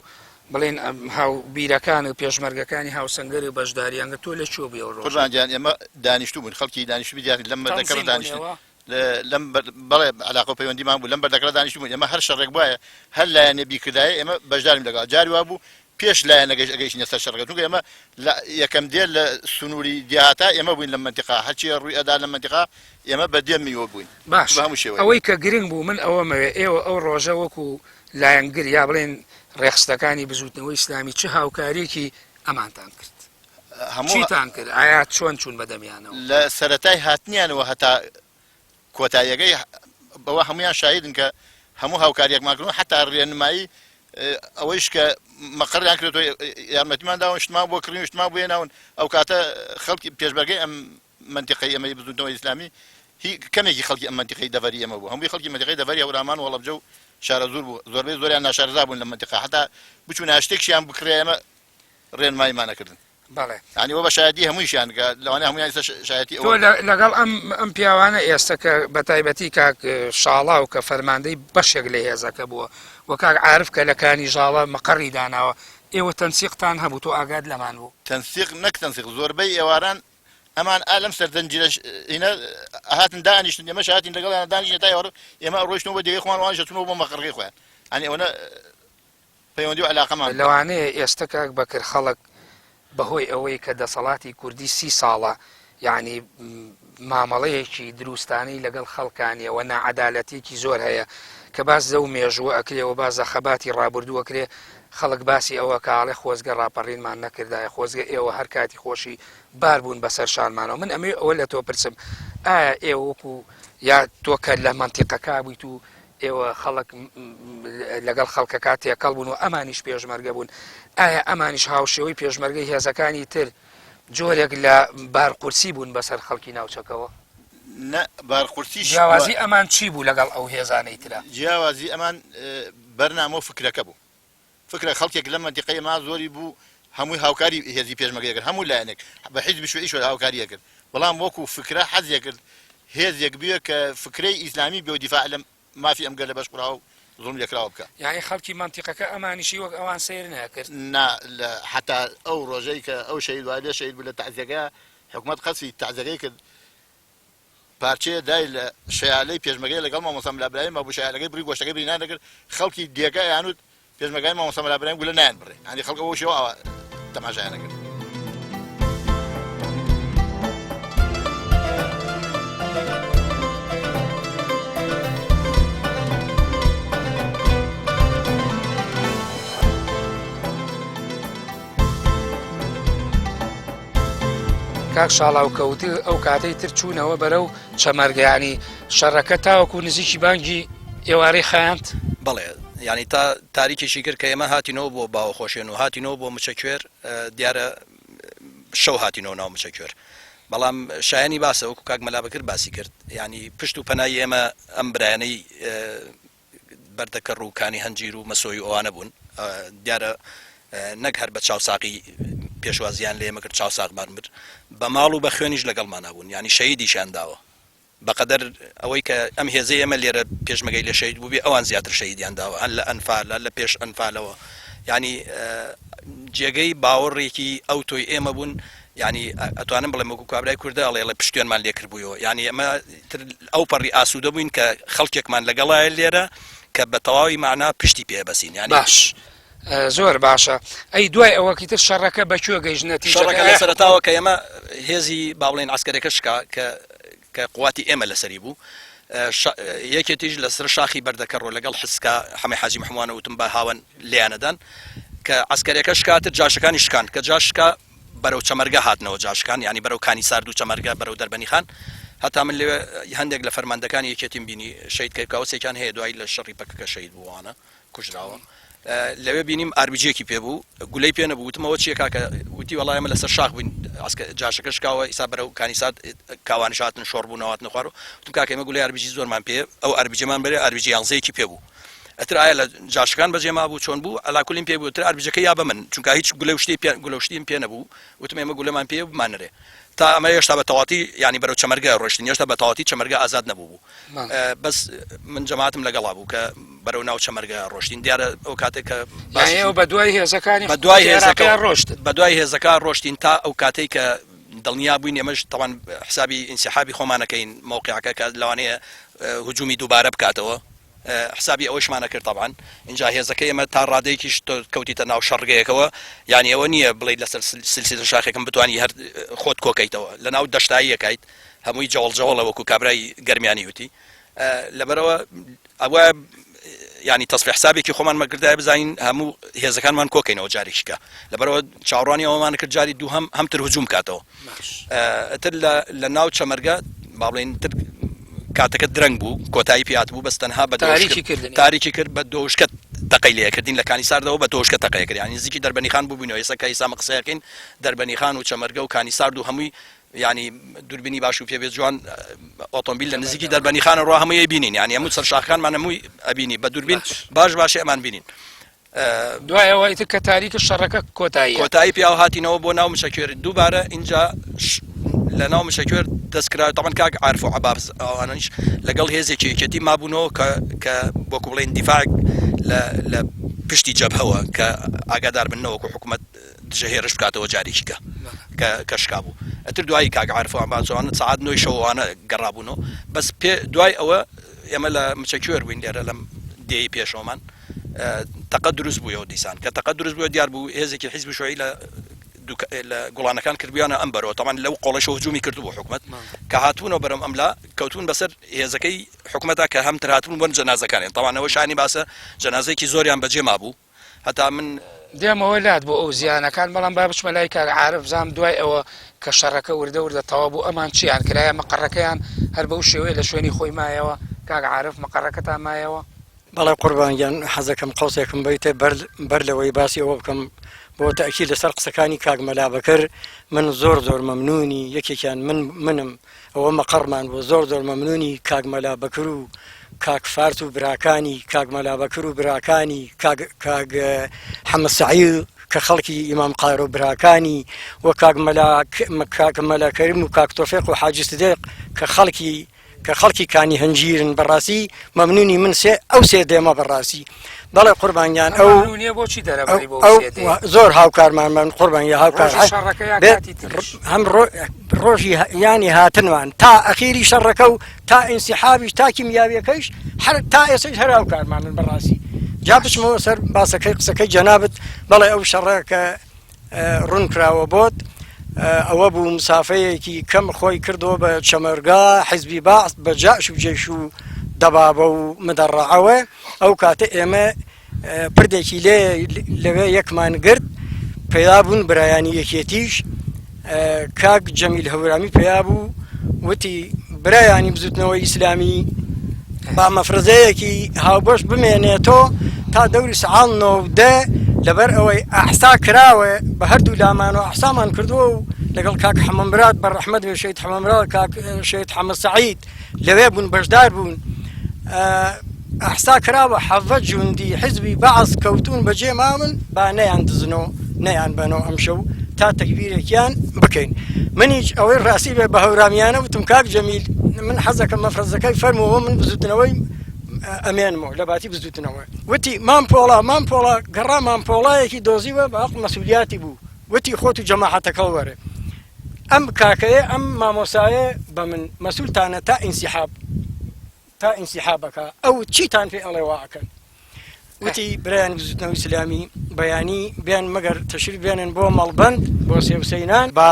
بڵێن هاو بیرەکان و پێشمەرگەکانی هاوسەنگەر و بەشداریان کرد تۆ لە کوێ بووی ئەو ڕۆژە؟ قوربان گیان ئێمە دانیشتوو بووین خەڵکی دانیشتووی دیار لەم بەردەکەڕ تەنزیم بوون دانیشتن ئێوە؟ لەم بەڵێ عەلاقە و پەیوەندیمان بوو لەم بەردەکەڕ دانیشتوو بووین ئێمە هەر شەڕێک بوایە هەر لایەنێ بیکردایە ئێمە بەشدارین لەگەڵ جاری وابوو پێش لایەنەکەیش ئەگەیشتینە سەر شەڕەکە چونکە ئێمە لە یەکەم دێ لە سنووری دێهاتا ئێمە بووین لە مەنتیقە هەرچی ڕووی ئەدا لە مەنتیقە ئێمە بە دێ میوە بووین باش بە هەموو شێوەیەک. ئەوەی کە گرنگ بوو من ئەوەمەوێ ئێوە ئەو ڕۆژە وەکو لایەنگر یا بڵێن ڕێخستەکانی بزووتنەوەی ئیسلامی چ هاوکاریەکی ئەمانتان کرد؟ هەموو چیتان کرد؟ ئایا چۆن چوون بە دەمیانەوە؟ لە سەرەتای هاتنیانەوە هەتا کۆتاییەکەی بەوە هەموویان شاهیدن کە هەموو هاوکاریەکمان کردوون حتا ڕێنمایی ئەوەیش کە مەقەڕیان کردەوە یارمەتیمان داون شتمان بۆ کڕین شتمان بۆ هێناون ئەو کاتە خەڵکی پێشمەرگەی ئەم مەنتیقەی ئێمەی بزووتنەوەی ئیسلامی هی کەمێکی خەڵکی ئەم مەنتیقەی دەڤەری ئێمە بوو هەمووی خەڵکی مەنتیقەی دەڤەری هەورامان و هەڵەبجە و شارەزوور بوو زۆربەی زۆریان ناشارەزا بوون لە مەنتیقە حتا بچوونە شتێکیان بکڕێ ئێمە ڕێنماییمان ئەکردن. بەڵێ. یانی وە بە شایەتی هەموویشیان کە لەوانەیە هەموویان ئێستا شایەتی تۆ ئەوە بن. لەگەڵ ئەم ئەم پیاوانە ئێستا کە بە تایبەتی کاک شاڵاو کە فەرماندەی بەشێک لە هێزەکە بووە و کاک عارف کە لە کانی ژاڵە مەقەڕی داناوە ئێوە تەنسیقتان هەبوو تۆ ئاگات لەمان بوو؟ تەنسیق نەک تەنسیق زۆربەی ئێواران ئەمان ئا لەم سەر زنجیرە هینە ئەهاتن دانیشتن ئێمەش هاتین لەگەڵیان دانیشتین تا ئێوارە ئێمە ئەڕۆیشتنەوە بۆ دێگەی خۆمان ئەوانیش ئەچوونەوە بۆ مەقەڕەکەی خۆیان یانی ئەوەنە پەیوەندی و عەلاقەمان بوو. لەوانەیە ئێستە کاک بەکر خەڵک بەهۆی ئەوەی کە دەسەڵاتی کوردی سی ساڵە یانی مامەڵەیەکی دروستانەی لەگەڵ خەڵکا نیە و ناعەدالەتیەکی زۆر هەیە کە باس لەو مێژووە ئەکرێ و باس لە خەباتی ڕابردوو ئەکرێ خەڵک باسی ئەوە کە ئاڵێ خۆزگە ڕاپەڕینمان نەکردایە خۆزگە ئێوە هەر کاتی خۆشی بار بوون بەسەر شانمانەوە من ئەمەوێ ئەوە لە تۆ پرسم ئایا ئێوە وەکو یا تۆ کە لە مەنتیقەکە بوویت و ئێوە خەڵک لەگەڵ خەڵکەکە تێکەڵ بوون و ئەمانیش پێشمەرگە بوون، ئایا ئەمانیش هاوشێوەی پێشمەرگەی هێزەکانی تر جۆرێک لە بارقورسی بوون بەسەر خەڵکی ناوچەکەوە؟ نا، بارقورسیش جیاوازی ئەمان چی بوو لەگەڵ ئەو هێزانەی ترا؟ جیاوازی ئەمان بەرنامە و فکرەکە بوو. فکرە خەڵکێک لەم مەنتیقەی ئێمە زۆری بوو هەمووی هاوکاری هێزی پێشمەرگەی ئەکرد هەموو لایەنێک بە حیزبی شوعیشەوە هاوکاری ئەکرد بەڵام وەکو فکرە حەزی ئەکرد هێزێک بوێ کە فکرەی ئیسلامی بێ و دیفاع لە مافی ئەم گەلە بەشخوراوە و زوڵم لێکراوە بکا. یانی خەڵکی مەنتیقەکە ئەمانیشی وەک ئەوان سەیر نەئەکرد؟ نا لە حەتا ئەو ڕۆژەی کە ئەو شەهید وایلە شەهید بوو لە تەعزیەکەیا حکومەت قەسفی تەعزیەکەی کرد پارچەیە دای لە شەیالەی پێشمەرگەی لەگەڵ مامۆستا مەلا برایم مابوو شەیالەکەی بڕی گۆشتەکەی بری نانەکرد خەڵکی دێگە ئەیانوت پێشمەرگانی مامۆستا مەلا برایم گولە نایان بڕێ یانی خەڵک ئەوە شێوە ئاوا تەماشایان ئەکرد. کاک شاڵاو کەوت ئەو کاتەی تر چوونەوە بەرەو چەمەرگە یانی شەڕەکە تاوەکو نزیکی بانگی ئێوارەی خایاند؟ بەڵێ یانی تا تاریکیشی کرد کە ئێمە هاتینەوە بۆ باوەخۆشێن و هاتینەوە بۆ مچەکوێر دیارە شەو هاتینەوە ناو مچەکوێر بەڵام شایانی باسە وەکو کاک مەلا بەکر باسی کرد یانی پشت و پەنای ئێمە ئەم برایانەی بەردەکەڕ و کانی هەنجیر و مەسۆی و ئەوانە بوون، دیارە نەک هەر بە چاوساغی پێشوازییان لە ئێمە کرد، چاوساغمان برد، بە ماڵ و بە خوێنیش لەگەڵمانا بوون، یانی شەهیدیشیان داوە، بەقەدەر ئەوەی کە ئەم هێزەی ئێمە لێرە پێشمەگەی لێ شەهید بووبێ، ئەوان زیاتر شەهیدیان داوە، هەن لە ئەنفال، هەر لە پێش ئەنفالەوە، یانی جێگەی باوەڕێکی ئەوتۆی ئێمە بوون، یانی ئەتوانم بڵێم وەکو کابرای کوردە ئەڵێ ئەڵێ پشتێنمان لێ کردبوویەوە، یانی ئێمە تر ئەو پەڕی ئاسوودە بووین کە خەڵکێکمان لەگەڵایە لێرە کە بە تەواوی مەعنا پشتی پێ بەسین یانی. باش زۆر باشە ئەی دوای ئەوە کیتر شەڕەکە بە کوێ گەیشت نەتیجەکە شەڕەکە لە سەرەتاوە کە ئێمە هێزی با بڵێین عەسکەرەکە شکا کە کە قواتی ئێمە لەسەری بوو یەکێتیش لەسەر شاخی بەردەکەڕۆ لەگەڵ حسکا حەمەی حاجی محموانە وتم بە هاوەن لێیانەدان کە عەسکەرەکە شکاتر جاشەکانی شکان کە جاش شکا بەرەو چەمەرگە هاتنەوە جاشکان یانی بەرەو کانی سارد و چەمەرگە بەرەو دەربەنیخان هەتا من لەوێ هەندێک لە فەرماندەکانی یەکێتیم بینی شەهید کەرکاوسێکیان هەیە دوایی لە شەڕی پەکەکە شەهید بوو ئەوانە کوژراوە لەوێ بینیم ئاربیجیەکی پێ بوو گولەی پێ نەبوو وتم ئەوە چییە کاکە وتی وەڵا ئێمە لەسەر شاخ بووین جاشەکە شکاوە ئیسا بەرەو کانی سارد کاوانیش هاتن شۆڕ بوونەوە هاتنە خوارەوە وتم کاکە ئێمە گولەی ئاربیجی زۆرمان پێ ئەو ئاربیجەمان بەرێ ئاربیجی یانزەیەکی پێ بوو ئەتر ئایا لە جاشەکان بەجێ مابوو چۆن بوو عەلاکولین پێی بوو تر ئاربیجەکەی یا بە من چونکە هیچ گولە و شتی پێ گولە و شتیم پێ نەبوو وتم ئێمە گولەمان پێیە بمانەرێ تا ئەمە هێشتا بە تەواتی یانی بەرەو چەمەرگە ڕۆشتین هێشتا بە تەواتی چەمەرگە ئازاد نەبوو بوو بەس من جەماعەتم لەگەڵا بوو کە بەرەو ناو چەمەرگە ڕۆشتین دیارە ئەو کاتێک کە یانی ئێوە بە دوای هێزەکانی بە دوای حکومەتی هێزەکە عێراقیا ڕۆشتن بە دوای هێزەکە ڕۆشتین تا ئەو کاتەی کە دڵنیا بووین ئێمەش تەوان حسابی ئینسحابی خۆمانەکەین مەوقعەکە کە لەوانەیە هجومی دووبارە بکاتەوە. حسابی ئەوەیشمان ئەکرد تەبعەن ئینجا هێزەکەی ئێمە تا ڕادەیەکیش تۆ کەوتیتە ناو شەڕگەیەکەوە یانی ئەوە نییە بڵێیت لەسەر سلسلە شاخێکم بتوانی هەر خۆت کۆکەیتەوە لە ناو دەشتاییەکایت هەمووی جەوەڵ جەوەڵە وەکو کابرای گەرمیانی وتی لەبەرەوە ئەوە ینی تەسفی حسابێکی خۆمان مەکردای بزانین هەموو هێزەکانمان کۆکەینەوە جارێکیکە لەبەرەوە چاوەڕوانی ئەوەمان کرد جاری دووهەم هەمتر هجوم کاتەوە ئەتر لە ناو چەمەرگە با بڵێین تر کاتەکە درەنگ بوو کۆتایی پێات بوو بەس تەنها بە تاریکی کردن تاریکی کرد بە دۆشکە تەقەی لێکردین لە کانی ساردەوە بە دۆشکە تەقەیە کرد یانی نزیکی دەربەنیخان بووبووینەوە ئێستا کە ئیسا قسەیەکەین دەربەنیخان و چەمەرگە و کانی سارد و هەمووی یانی دووربینی باش و پێ بێت جوان ئۆتۆمبیل لە نزیکی دەربەنیخانە ڕوا هەمووی بینین یانی هەموو سەر شاخەکانمان هەمووی ئەبینی بە دووربین باش باشی ئەمان بینین دوای ئەوە ئیتر کە تاریکە شەڕەکە کۆتایی هات. کۆتایی پیا هاتینەوە بۆ ناو مشەکوێر دووبارە ئینجا لە ناو مشەکوێر دەست کرا تەبعەن کاک عارف و عەباس ئەوانەیش لەگەڵ هێزێکی یەکێتی مابوونەوە کە کە وەکو بڵێین دیفاع لە لە پشتی جەبهەوە کە ئاگادار بن نەوەکو حکوومەت دژە هێرش بکاتەوە جارێکی کە کە کە شکا بوو ئەتر دوایی کاک عارف و عەباس ئەوانە سەعات نۆی شەوانە گەڕابوونەوە بەس پێ دوای ئەوە ئێمە لە مچەکوێر بووین لێرە لەم دێی پێشەوەمان تەقە دروست بوویەوە دیسان کە تەقە دروست بووە دیار بوو هێزێکی حیزب شوعی لە لە گوڵانەکان کردبوویانە ئەم بەرەوە تەمان لەو قۆڵەشەوە هجومی کردبوو حکومت کە هاتوونەوە بەرەم ئەملا کەوتون بەسەر هێزەکەی حکومەتا کە هەم ترهاتون بۆن جەنازەکانیان تەوانەوە شانی باسە جەنازەیەکی زۆریان بەجێ مابوو هەتا من دێمەوە لات بۆ ئەو زیانەکان بەڵام با بچمە لای کاک عارف بزانم دوای ئەوە کە شەڕەکە وردە وردە تەواو بوو ئەمان چیان کرایە مەقەڕەکەیان هەر بەو شێوەیە لە شوێنی خۆی مایەوە کاک عارف مەقەڕەکەتان مایەوە؟ بەڵێ قوربان گیان حەزەکەم قەوسێکم بەیتێ بەر بەر لەوەی باسی ئەوە بکەم بۆ تەئکید لەسەر قسەکانی کاک مەلا بەکر من زۆر زۆر مەمنونی یەکێکیان من منم ئەوە مەقەڕمان بوو زۆر زۆر مەمنونی کاک مەلا بەکر و کاک فارس و براکانی کاک مەلا بەکر و براکانی کاک کاک حەمە سەعید کە خەڵکی ئیمام قارە و براکانی و کاک مەلا کاک مەلا کەریم و کاک تۆفیق و حاجی سدیق کە خەڵکی کە خەڵکی کانی هەنجیرن بەڕاستی مەمنونی من سێ ئەو سێ دێمە بەڕاستی بەڵێ قوربان گیان ئەو مەمنونیە بۆچی دەرەبڕی بۆ ئەو سێ دێ؟ زۆر هاوکارمان من قوربان یا هاوکار ڕۆژی شەڕەکە یا بێ- کاتی تریش؟ هەم ڕۆ- ڕۆژی هە- یانی هاتنمان تا ئەخیری شەڕەکە و تا ئینسیحابیش تا کیمیاویەکەیش هەر تا ئێسەیش هەر هاوکارمانن بەڕاستی جا بچمەوە سەر باسەکەی قسەکەی جەنابت بەڵێ ئەو شەڕە کە ڕوون کراوە بۆت ئەوە بوو مسافەیەکی کەم خۆی کردەوە بە چەمەرگا حیزبی بەعس بە جاش و جەیش و دەبابە و مدەڕەعەوە ئەو کاتە ئێمە پردێکی لێ لەوێ یەکمان گرت پەیا بوون برایانی یەکێتیش کاک جەمیل هەورامی پەیا بوو وتی برایانی بزوتنەوەی ئیسلامی با مەفرەزەیەکی هاوبەش بمێنێتۆ تا دەوری سەعات نۆ و دە لەبەر ئەوەی ئەحسا کراوە بە هەردوو لامان و ئەحسامان کردووە و لەگەڵ کاک حەمەمراد بە ڕەحمەت بێ شەهید حەمەمراد کاک شەهید حەمە سەعید لەوێ بوون بەشدار بوون ئەحسا کراوە حەڤە جوندی حزبی بەعس کەوتوون بەجێ ماون با نەیان دزنۆ نەیان بەنۆ ئەمشەو تا تەگبیرێکیان بکەین منیش ئەوەی ڕاستی بێ بە هەورامیانە وتم کاک جەمیل من حەزەکەم مەفرەزەکەی فەرمووە من بزوتنەوەی ئەمێنمەوە لە باتی بزوتنەوە وتی مام پۆڵا مام پۆڵا گەڕا مام پۆڵایەکی دۆزیوە بە هەق مەسولیاتی بوو وتی خۆت و جەماعەتەکەڵ وەرە ئەم کاکەیە ئەم مامۆسایە بە من مەسولتانە تا ئینسیحاب تا ئینسیحابەکە ئەو چیتان پێ ئەڵێ وا ئەکەن وتی برایان بزوتنەوەی ئیسلامی بەیانی بێن مەگەر تەشریف بێنن بۆ مەڵبەند بۆ سێوسەینان با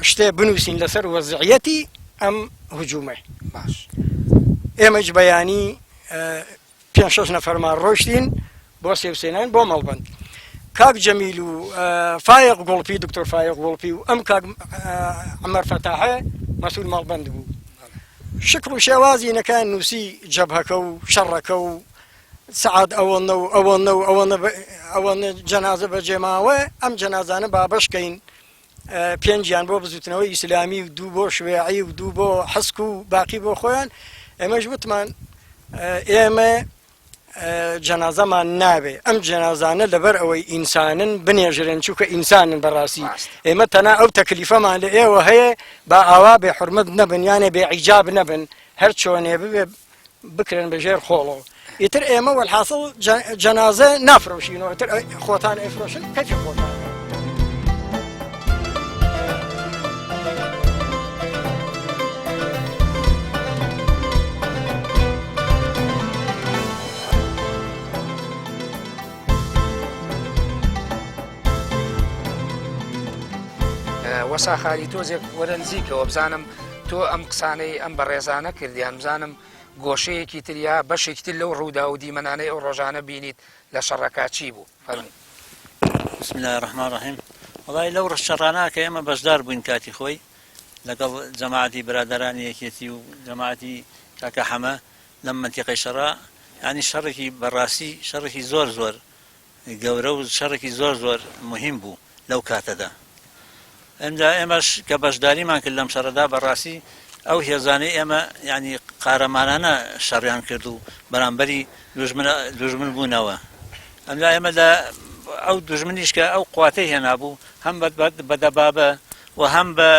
شتێ بنووسین لەسەر وەزعیەتی ئەم هجوومە باش ئێمەش بەیانی پێنج شەش نەفەرمان ڕۆشتین بۆ سێوسێنان بۆ مەڵبەند کاک جەمیل و فایق گوڵپی دکتۆر فایق گوڵپی و ئەم کاک عمر فەتاحە مەسول مەڵبەند بوو شکڵ و شێوازی نەکان نووسی جەبهەکە و شەڕەکە و سەعات ئەوەنە و ئەوەنە و ئەوەنە ئەوەنە جەنازە بەجێماوە ئەم جەنازانە با بەشکەین پێنجیان بۆ بزوتنەوەی ئیسلامی و دوو بۆ شوێعی و دوو بۆ حسک و باقی بۆ خۆیان ئێمەش وتمان ئێمە جەنازەمان نابێ ئەم جەنازانە لەبەر ئەوەی ئینسانن بنێژرێن چووکە ئینسانن بەڕاستی ئێمە تەنا ئەو تەکلیفەمان لە ئێوە هەیە با ئاوا بێ حرمەت نەبن یانێ بێ عیجاب نەبن هەر چۆنێ ببێ بکرێن بە ژێر خۆڵەوە ئیتر ئێمە وەلحاصل جەنازە نافرۆشینەوە ئیتر خۆتان ئەیفرۆشن کەفی خۆتان. وەسا خالی تۆزێک وەرە نزیکەوە بزانم تۆ ئەم قسانەی ئەم بەڕێزانە کردیان بزانم گۆشەیەکی تر یا بەشێکی تر لەو ڕوودا و دیمەنانەی ئەو ڕۆژانە بینیت لە شەڕەکە چی بوو؟ فەرموو. بسم اللە الرحمن الرحیم وەڵی لەو ڕشەڕانە کە ئێمە بەشدار بووین کاتی خۆی لەگەڵ جەماعەتی برادەرانی یەکێتی و جەماعەتی کاکە حەمە لەم مەنتیقەی شەڕا یانی شەڕێکی بەڕاستی شەڕێکی زۆر زۆر گەورە و شەڕێکی زۆر زۆر مهم بوو لەو کاتەدا ئەمجا ئێمەش کە بەشداریمان کرد لەم شەڕەدا بەڕاستی ئەو هێزانەی ئێمە یعنی قارەمانانە شەڕیان کرد و بەرامبەری دوژمن بوونەوە ئەمجا ئێمە لە ئەو دوژمنیش کە ئەو قواتەی هێنابوو هەم بە دەبابە و هەم بە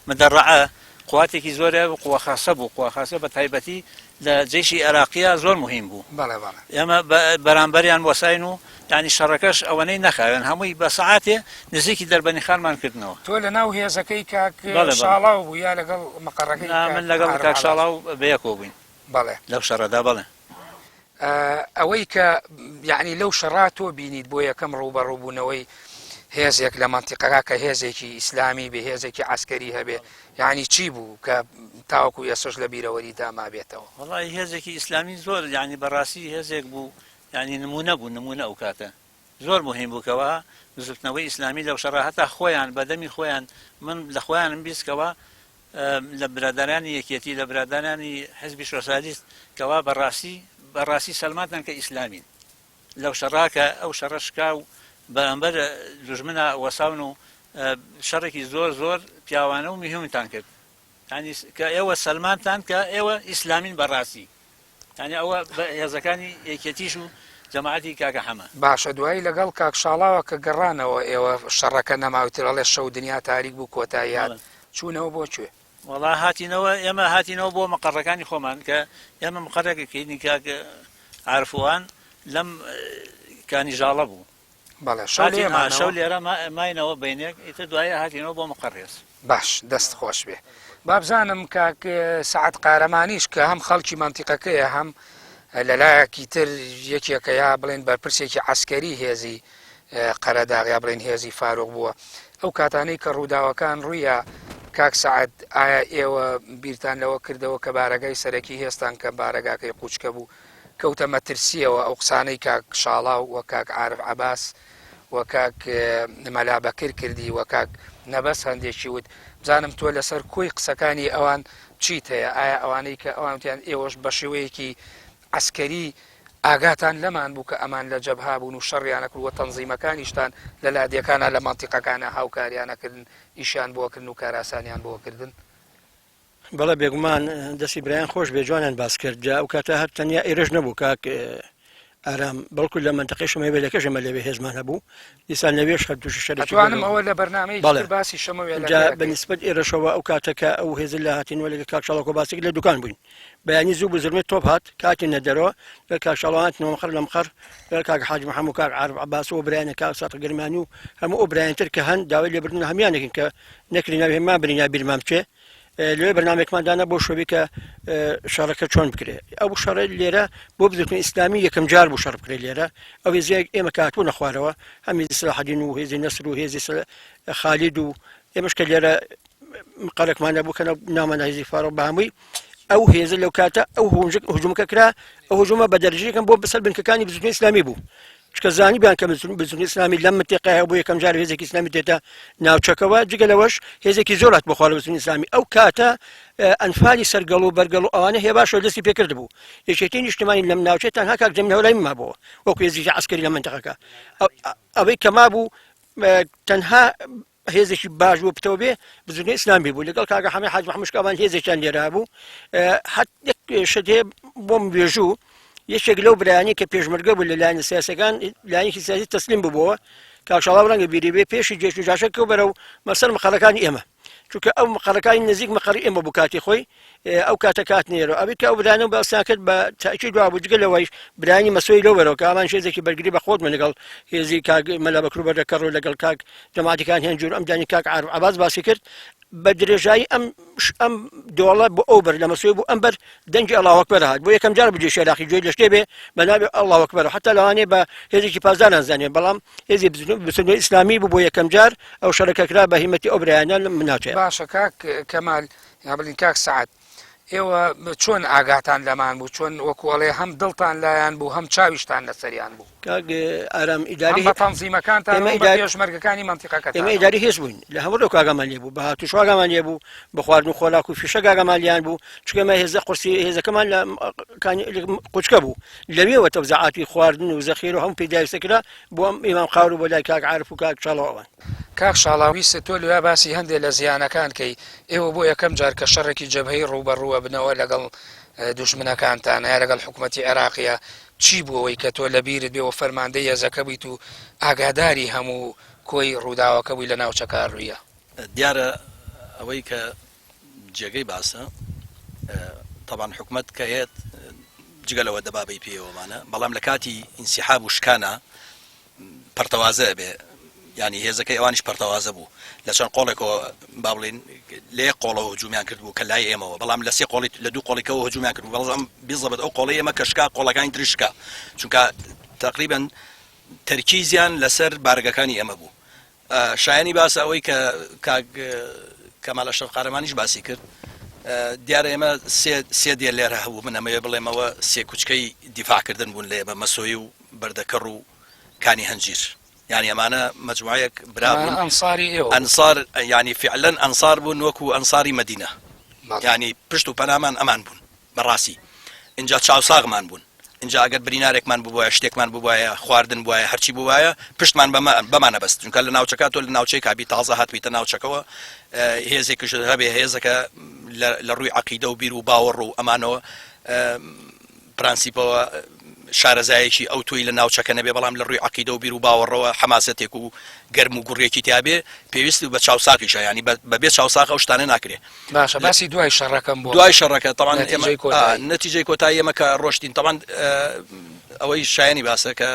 مدەڕعە قواتێکی زۆرە و قوە خاسە بوو قوە خاسە بە تایبەتی لە جەیشی عێراقیە زۆر مهم بوو بەڵێ بەڵێ. ئێمە بەرامبەریان وەساین و یانی شەڕەکەش ئەوەنەی نەخاوێن هەمووی بە سەعاتێ نزیکی دەربەنیخانمان کردنەوە. تۆ لە ناو هێزەکەی کاک بەڵێ بەڵێ. شاڵاو بووی یا لەگەڵ مقەڕەکەی نا کاک من لەگەڵ عارف کاک عەباس شاڵاو بەیەکەوە بووین بەڵێ. لەو شەڕەدا بەڵێ. ئەوەی کە یەعنی لەو شەڕا تۆ بینیت بۆ یەکەم ڕووبەڕووبوونەوەی هێزێک لە مەنتیقەکە کە هێزێکی ئیسلامی بێ هێزێکی عەسکەری هەبێ یەعنی چی بوو کە تاوەکو ئێستەش لە بیرەوەریدا مابێتەوە؟ وەڵی هێزێکی ئیسلامی زۆر یەعنی بەڕاستی هێزێک بوو یەعنی نموونە بوو نموونە ئەو کاتە زۆر موهیم بوو کەوا بزوتنەوەی ئیسلامی لەو شەڕە هەتا خۆیان بە دەمی خۆیان من لە خۆیانم بیست کەوا لە برادەرانی یەکێتی لە برادەرانی حزبی سۆسیالیست کەوا بەڕاستی بەڕاستی سەلماندتان کە ئیسلامین لەو شەڕا کە ئەو شەڕە شکا و بەرامبەر دوژمنا وەساون و شەڕێکی زۆر زۆر پیاوانە و مهمتان کرد یانی کە ئێوە سەلماندتان کە ئێوە ئیسلامین بەڕاستی یانی ئەوە بە هێزەکانی یەکێتیش و جەماعەتی کاکە حەمە. باشە دوایی لەگەڵ کاک شاڵاوە کە گەڕانەوە ئێوە شەڕەکە نەما و تر ئەڵێ شەو دنیا تاریک بوو کۆتایی هات چوونەوە بۆ کوێ؟ وەڵا هاتینەوە ئێمە هاتینەوە بۆ مقەڕەکانی خۆمان کە ئێمە مقەڕێک کەینی کاک عارف وان لەم کانی ژاڵە بوو. بەڵێ شەو لێ مانەوە؟ شەو لێرە ماینەوە بەینێک ئیتر دوایی هاتینەوە بۆ مقەڕێز. باش دەست خۆش بێ. بابزانم کاک سەعد قارەمانیش کە هەم خەڵکی مەنتیقەکەیە هەم لەلایەکی تر یەکێکە یا بڵێن بەرپرسێکی عەسکەری هێزی قەرەداغ یا بڵێن هێزی فاروق بووە ئەو کاتانەی کە ڕووداوەکان ڕوویە کاک سەعد ئایا ئێوە بیرتان لەوە کردەوە کە بارەگای سەرەکی هێزتان کە بارەگاکەی قوچکە بوو کەوتە مەترسییەوە ئەو قسانەی کاک شاڵاو و کاک عارف عەباس و کاک مەلا بەکر کردی و کاک نەبەز هەندێکی وت بزانم تۆ لەسەر کۆی قسەکانی ئەوان چیت هەیە ئایا ئەوانەی کە ئەوان وتیان ئێوەش بە شێوەیەکی عەسکەری ئاگاتان لەمان بوو کە ئەمان لە جەبها بوون و شەڕیانە کرد و تەنزیمەکانیشتان لە لادێکانە لە مەنتیقەکانە هاوکاریانە کردن ئیشیان بۆ کردن و کاراسانیان بۆ کردن؟ بەڵێ بێگومان دەستی برایان خۆش بێ جوانیان باس کرد جا ئەو کاتە هەر تەنیا ئێرەش نەبوو کاک ئارام بەڵکو لە مەنتەقەی شەمەوێلەکەش ئێمە لەوێ هێزمان هەبوو دیسان لەوێش هەر تووشی شەرێکی ئەتوانم گەورە ئەوە بوو لە بەرنامەیەکی بەڵێ تر باسی شەمەوێلەکە جا ئەکەین. بە نیسبەت ئێرەشەوە ئەو کاتە کە ئەو هێزە لە هاتینەوە لەگەڵ کاک شاڵاو کۆباسێک لە دوکان بووین بەیانی زوو بوو زرمەی تۆپ هات کاتینە دەرەوە لەگەڵ کاک شاڵاو هاتینەوە مقەر لە مقەر لەگەڵ کاک حاجی محەممەد و کاک عارف عەباس و برایانە کاک سادق گەرمیانی و هەموو ئەو برایان تر کە هەن داوای لێبوردن لە هەموویان دەکەین کە نەکرێ ناوی هەمووان بنین یا بیرمان بچێ لەوێ بەرنامەیەکمان دانا بۆ شۆبی کە شەڕەکە چۆن بکرێ ئەو شەڕە لێرە بۆ بزوتنی ئیسلامی یەکەم جار بوو شەڕ بکرێت لێرە ئەو هێزیەک ئێمە کاتبوو نەخوارەوە هەم هێزی سەلاحەدین و هێزی نەسر و هێزی خالید و ئێمەش کە لێرە مقەرەکمان نەبوو کە نامانە هێزی فاڕۆ بە هەمووی ئەو هێزە لەو کاتە ئەو هجومەکە کرا ئەو هجومە بە دەرەجەیەکم بۆ بەسەر بنکەکانی بزوتنی ئیسلامی بوو چونکە زانیبیان کە بزوتنی ئیسلامی لەم منتیقەیە بۆ یەکەم جار هێزێکی ئیسلامی دێتە ناوچەکەوە جگە لەوەش هێزێکی زۆر هات بۆ خوارە بزوتنی ئیسلامی ئەو کاتە ئەنفالی سەرگەڵ و بەرگەڵ و ئەوانە هێباشەوە دەستی پێکرد بوو یەکێتی نیشتمانی لەم ناوچەیە تەنها کاک جەمیل هەورامی مابووەوە وەکو هێزێکی عەسکەری لە منتیقەکە ئەوەی کە مابوو تەنها هێزێکی باش بوو پتەو بێ بزوتنەوەی ئیسلامی بوو لەگەڵ کاکە حەمەی حاج محمود ئەوان هێزێکیان لێرا بوو هەر یەک شت هەیە بۆم وێژوو یەکێک لەو برایانی کە پێشمەرگە بوو لە لایەنە سیاسەکان لایەنێکی سیاسی تەسلیم ببووە کاک شاڵاو ڕەنگە بیری بێ پێشی جێش و جاشە کەو بەرەو مەسەر مقەڕەکانی ئێمە چونکە ئەو مقەڕەکانی نزیک مقەڕی ئێمە بوو کاتی خۆی ئەو کاتە کات نێرەوە ئەوی کە ئەو برانە باسیان کرد بە تاکی دوا بوو جگە لەوەیش برانی مەسۆی لەو بەرەوە کە ئەمان هێزێکی بەرگری بە خۆت من لەگەڵ هێزی کاک مەلا بەکر و بەردەکەڕ و لەگەڵ کاک جەماعەتەکان هێن جور ئەم دانی کاک عارف عەباس باسی کرد. بە درێژایی ئەم ئەم دۆڵە بۆ ئەو بەر لە مەسوی بۆ ئەم بەر دەنگی ئەڵاو ئەکبەر هات بۆ یەکەم جار بوو جێشی عێراقی گوێی لە شتێ بێ بە ناوی ئەڵاو ئەکبەر حتا لەوانەیە بە هێزێکی پاسداران زانێ بەڵام هێزی بزوتنەوەی ئیسلامی بوو بۆ یەکەم جار ئەو شەڕەکە کرا بە هیمەتی ئەو برایانە لە ناوچەیە. باشە کاک کەمال یا بڵین کاک سەعد ئێوە چۆن ئاگاتان لەمان بوو چۆن وەکو ئەڵێ هەم دڵتان لایان بوو هەم چاویشتان لەسەریان بوو؟ کاک ئارام ئیداری هەم بە تەنزیمەکانتان ئێمە هەم بە ئیداری پێشمەرگەکانی مەنتیقەکەتانەوە. ئێمە ئیداری هێز بووین لە هەموو ڕووێک ئاگامان لێ بوو بە هاتوچۆ ئاگامان لێ بوو بە خواردن و خۆراک و فیشەک ئاگامان لێیان بوو چونکە ئێمە هێزە قورسی هێزەکەمان لە کانی قوچکە بوو لەوێوە تەوزەعاتی خواردن و زەخیرە و هەموو پێداویستە کرا بۆ ئەم ئیمام قاور و بۆ لای کاک عارف و کاک شاڵاو ئەوان. کاک شاڵاو ویستت تۆ لەویا باسی هەندێ لە زیانەکان کەی، ئێوە بۆ یەکەم جار کە شەڕێکی جەبهەی ڕووبەڕوو ئەبنەوە لەگەڵ دوژمنەکانتان یا لەگەڵ حکومەتی عێراقیا چی بوو ئەوەی کە تۆ لە بیرت بێ و فەرماندەی هێزەکە بوویت و ئاگاداری هەموو کۆی ڕووداوەکە بووی لە ناوچەکە ڕوویە؟ دیارە ئەوەی کە جێگەی باسە تەبعەن حکومەت کە هێت جگە لەوە دەبابەی پێیەوەمانە بەڵام لە کاتی ئینسیحاب و شکانا پەرتەوازە ئەبێ یانی هێزەکەی ئەوانیش پەرتەوازە بوو لە چەند قۆڵێکەوە با بڵین لە یەک قۆڵەوە هجومیان کرد بوو کە لای ئێمەوە بەڵام لە سێ قۆڵی لە دوو قۆڵیکەوە هجومیان کرد بوو بەڵام بیزەبت ئەو قۆڵی ئێمە کە شکا قۆڵەکانی تریش شکا چونکە تقریبا تەرکیزیان لەسەر بارگەکانی ئێمە بوو شایەنی باسە ئەوەی کە کاک کەمال ئەشرەف قارەمانیش باسی کرد دیارە ئێمە سێ دێ لێرە هەبوو من ئەمەوێ بڵێمەوە سێ کوچکەی دیفاعکردن بوون لە ئێمە مەسۆی و بەردەکەڕ و کانی هەنجیر یعنی ئەمانە مەجموعەیەک برا بوون ئەنساری ئێوە ئەنسار یعنی فعلا ئەنسار بوون وەکو ئەنساری مەدینە یعنی پشت و پەنامان ئەمان بوون بەڕاستی ئینجا چاوساغمان بوون ئینجا ئەگەر برینارێکمان ببوایە شتێکمان ببوایە خواردن بوایە هەرچی بوایە پشتمان بەمە بەمان ئەبەست چونکە لە ناوچەکە تۆ لە ناوچەیەکا بی تازە هاتبیتە ناوچەکەوە هێزێکیشت هەبێ هێزەکە لە ڕووی عەقیدە و بیر و باوەڕ و ئەمانەوە پرەنسیپەوە شارەزایەکی ئەوتۆی لە ناوچەکە نەبێ بەڵام لە ڕووی عەقیدە و بیر و باوەڕەوە حەماسەتێک و گەرم و گوڕێکی تیابێ پێویست بە چاوساغیشە یانی بە بێ چاوساغ ئەو شتانە ناکرێ. باشە باسی دوای شەڕەکەم بۆ دوای شەڕەکە تەبعەن ئێمە نەتیجەی کۆتایی ئێمە کە ڕۆشتین تەبعەن ئەوەی شایەنی باسە کە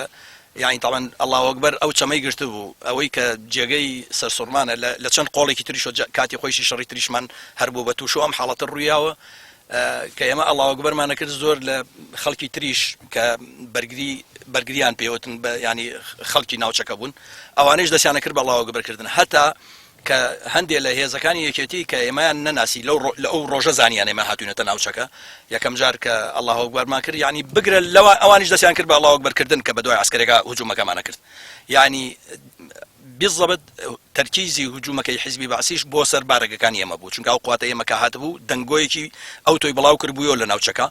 یانی تەبعەن ئەڵڵاهو ئەکبەر ئەو چەمەی گرتبوو ئەوەی کە جێگەی سەرسوڕمانە لە چەند قۆڵێکی تریشەوە کاتی خۆیشی شەڕی تریشمان هەر بوو بە تووش و ئەم حاڵەتە ڕوویاوە کە ئێمە ئەڵڵاهو ئەکبەرمان ئەکرد زۆر لە خەڵکی تریش کە بەرگری بەرگریان پێوتن بە ینی خەڵکی ناوچەکە بوون ئەوانەیش دەستیان ئەکرد بە ئەڵڵاهو ئەکبەر کردن هەتا کە هەندێ لە هێزەکانی یەکێتی کە ئێمەیان نەناسی لەو لە ئەو ڕۆژە زانیان ئێمە هاتوینەتە ناوچەکە یەکەم جار کە ئەڵڵاهو ئەکبەرمان کرد یعنی بگرە لەوە ئەوانیش دەستیان کرد بە ئەڵڵاهو ئەکبەر کردن کە بە دوای عەسکەرێکا هجومەکەمانە کرد یعنی بیزەبت تەرکیزی هجومەکەی حیزبی بەعسیش بۆ سەر بارەگەکانی ئێمە بوو چونکە ئەو قواتە ئێمە کە هاتبوو دەنگۆیەکی ئەوتۆی بڵاو کردبوویەوە لە ناوچەکە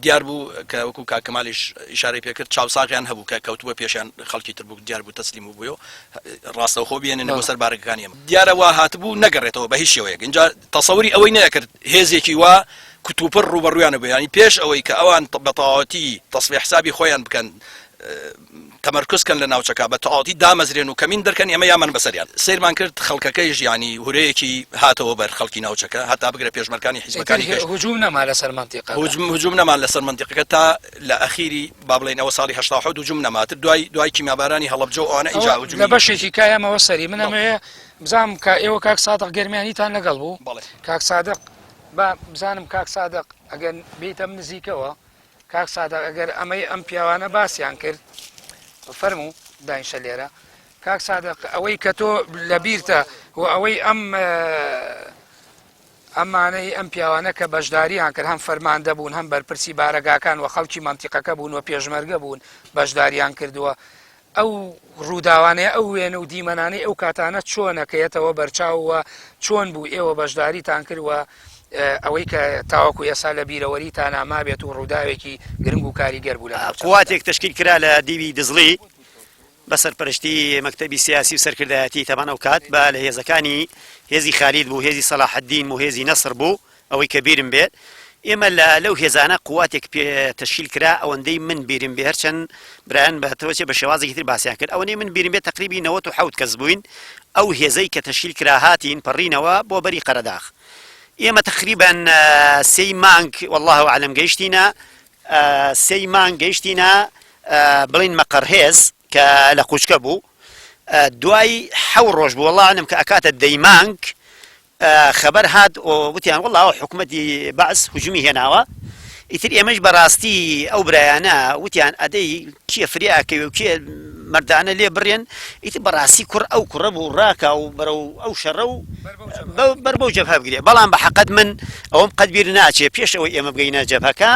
دیار بوو کە وەکو کاک کەمالیش ئیشارەی پێکرد چاوساغیان هەبوو کە کەوتبووە پێشیان خەڵکی تر بوو دیار بوو تەسلیم بووبوویەوە ڕاستەوخۆ بێنن بۆ سەر بارەگەکانی ئێمە دیارە وا هاتبوو نەگەڕێتەوە بە هیچ شێوەیەک ئینجا تەسەوری ئەوەی نەکرد هێزێکی وا کوتوپڕ ڕووبەڕوویان بوو یانی پێش ئەوەی کە ئەوان بە تەواوەتی تەسفیە حسابی خۆیان بکەن تەمەرکوز کەن لە ناوچەکە بە تەواوەتی دامەزرێن و کەمین دەرکەن ئێمە یامان بەسەریان سەیرمان کرد خەڵکەکەیش یانی هورەیەکی هاتەوە بەر خەڵکی ناوچەکە هەتا بگرە پێشمەرکانی حیزبەکانی ئیتر هجوم نەما لەسەر مەنتیقەکە. هجوم هجوم نەما لەسەر مەنتیقەکە تا لە ئەخیری با بڵێین ئەوە ساڵی 87 هجوم نەما تر دوای دوای کیمیابارانی هەڵەبجە و ئەوانە ئینجا ئەوە هجومی لە بەشێکی کا ئێمەوە سەری من ئەمەوێ بزانم کە ئێوە کاک سادق گەرمیانیتان لەگەڵ بوو بەڵێ. کاک سادق با بزانم کاک سادق ئەگەر بێیتەم نزیکەوە کاک سادق ئەگەر ئەمەی ئەم پیاوانە باسیان کرد فەرموو دانیشە لێرە کاک سادق ئەوەی کە تۆ لە بیرتە و ئەوەی ئەم ئەمانەی ئەم پیاوانە کە بەشداریان کرد هەم فەرماندە بوون هەم بەرپرسی بارەگاکان و خەڵکی مەنتیقەکە بوون و پێشمەرگە بوون بەشداریان کردووە ئەو ڕووداوانەیە ئەو وێنە و دیمەنانەی ئەو کاتانە چۆنە کە یەتەوە بەرچاو و چۆن بوو ئێوە بەشداریتان کرد و ئەوەی کە تاوەکو ئێستا لە بیرەوەریتانا مابێت و ڕووداوێکی گرنگ و کاریگەر بوو لە ناوچەکەدا. قواتێک تەشکیل کرا لە دیوی دزڵی بە سەرپەرشتی مەکتەبی سیاسی و سەرکردایەتی تەبعەن ئەو کات بە لە هێزەکانی هێزی خالید بوو هێزی سەلاحەدین بوو هێزی نەسر بوو ئەوەی کە بیرم بێت ئێمە لە لەو هێزانە قواتێک پێ تەشکیل کرا ئەوەندەی من بیرم بێ هەرچەند برایان بە تۆچێ بە شێوازێکی تر باسیان کرد ئەوەندەی من بیرم بێ تەقریبی 97 کەس بووین ئەو هێزەی کە تەشکیل کرا هاتین پەڕینەوە بۆ بەری قەرەداخ ئێمە تەقریبەن سێی مانگ والله اعلم گەیشتینە سێی مانگ گەیشتینە بڵین مەقەرهێز کە لە قوچکە بوو دوای حەو ڕۆژ بوو والله اعلم کە ئەکاتە دەی مانگ. خەبەر هات وتیان وەڵا ئەو حکومەتی بەعس هجومی هێناوە ئیتر ئێمەش بەڕاستی ئەو برایانە وتیان ئەدەی کێ فریا ئەکەوێ و کێ مەردانە لێ بڕێن ئیتر بەڕاستی کوڕ ئەو کوڕە بوو ڕاکا و بەرەو ئەو شەڕە و بەر بەو جەبهە بگرێ بەڵام بە حەقەت من ئەوەم قەت بیر ناچێ پێش ئەوەی ئێمە بگەینە جەبهەکە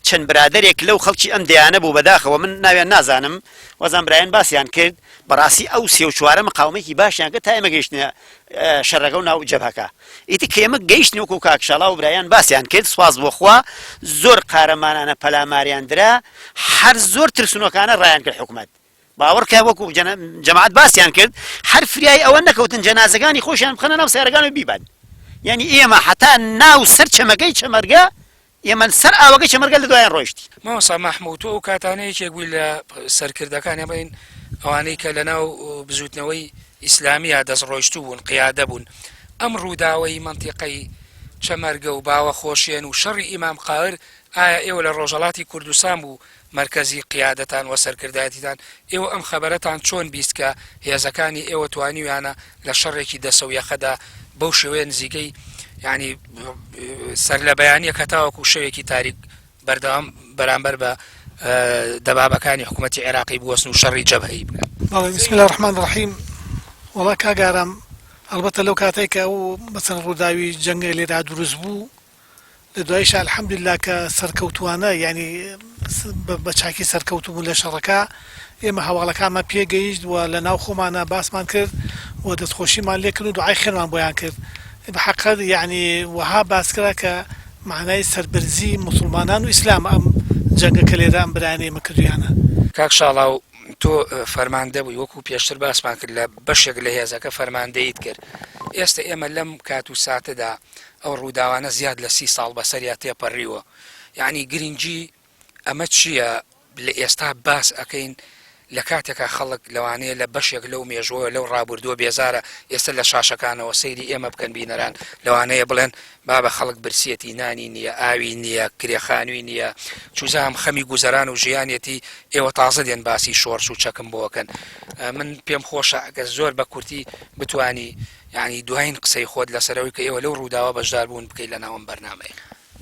چەند برادەرێک لەو خەڵکی ئەم دەیانە بوو بەداخەوە من ناویان نازانم وەزان برایان باسیان کرد بەڕاستی ئەو سێ و چوارە مقاومەیەکی باشیان کرد تا ئێمە گەیشتنە شەرەکە و ناو جەبهەکە ئیتر کە ئێمە گەیشتین وەکو کاک شاڵاو و برایان باسیان کرد سوپاس بۆ خوا زۆر قارەمانانە پەلاماریان درا هەر زۆر ترسنۆکانە ڕایان کرد حکومەت باوەڕکە وەکو جەماعەت باسیان کرد هەر فریای ئەوە نەکەوتن جەنازەکانی خۆشیان بخەنە ناو سیارەکان و بیبەن یعنی ئێمە حتا ناو سەر چەمەکەی چەمەرگە ئێمە سەر ئاوەکەی چەمەرگە لە دوایان ڕۆیشتین. مامۆستا مەحموو تۆ ئەو کاتانە یەکێک بووی لە سەرکردەکان یا بڵێین ئەوانەی کە لەناو بزووتنەوەی ئیسلامییا دەست ڕۆیشتوو بوون، قیادە بوون. ئەم ڕووداوەی مەنتیقەی چەمەرگە و باوەخۆشێن و شەڕی ئیمام قاهر ئایا ئێوە لە ڕۆژهەڵاتی کوردستان بوو مەرکەزی قیادەتان وە سەرکردایەتیتان ئێوە ئەم خەبەرەتان چۆن بیست کە هێزەکانی ئێوە توانیویانە لە شەڕێکی دەسەو یەخەدا بەو شێوەیە نزیکەی یانی سەرلەبەیانیەک هەتاوەکو شەوێکی تاریک بەردەوام بەرامبەر بە دەبابەکانی حکوومەتی عێراقی بوەستن و شەڕی جەبهەیی بکەن؟ بەڵێ بسم اللە الرحمن الرحیم وەڵا کاک ئارام ئەڵبەتە لەو کاتەی کە ئەو مەسەلەن ڕووداوی جەنگە لێرا دروست بوو لە دواییشا الحمدللە کە سەرکەوتووانە یانی بە چاکی سەرکەوتوو بوون لە شەڕەکە ئێمە هەواڵەکانمان پێ گەیشت و لە ناو خۆمانا باسمان کرد و دەستخۆشیمان لێ کرد و دوعای خێرمان بۆیان کرد بە حەقەت یانی وەها باس کرا کە مەعنای سەربەرزی موسڵمانان و ئیسلامە ئەم جەنگە کە لێرە ئەم برایانەی ئێمە کردوویانە. کاک شاڵاو تۆ فەرماندە بووی وەکو پێشتر باسمان کرد لە بەشێک لە هێزەکە فەرماندەیت کرد ئێستا ئێمە لەم کات و ساتەدا ئەو ڕووداوانە زیاد لە سی ساڵ بەسەریا تێپەڕیوە یەعنی گرنگی ئەمە چییە لە ئێستا باس ئەکەین لە کاتێکا خەڵک لەوانەیە لە بەشێک لەو مێژووە لەو ڕابوردووە بێزارە ئێستا لە شاشەکانەوە سەیری ئێمە بکەن بینەران لەوانەیە بڵێن بابە خەڵک برسیەتی نانی نییە ئاوی نییە کرێ خانووی نییە چوزام خەمی گوزەران و ژیانێتی ئێوە تازە دێن باسی شۆڕش و چەکم بۆکەن من پێم خۆشە ئەگەر زۆر بە کورتی بتانی یانی دواین قسەی خۆت لەسەر ئەوەی کە ئێوە لەو ڕووداوە بەشدار بوون بکەی لە ناو ئەم بەرنامەیە.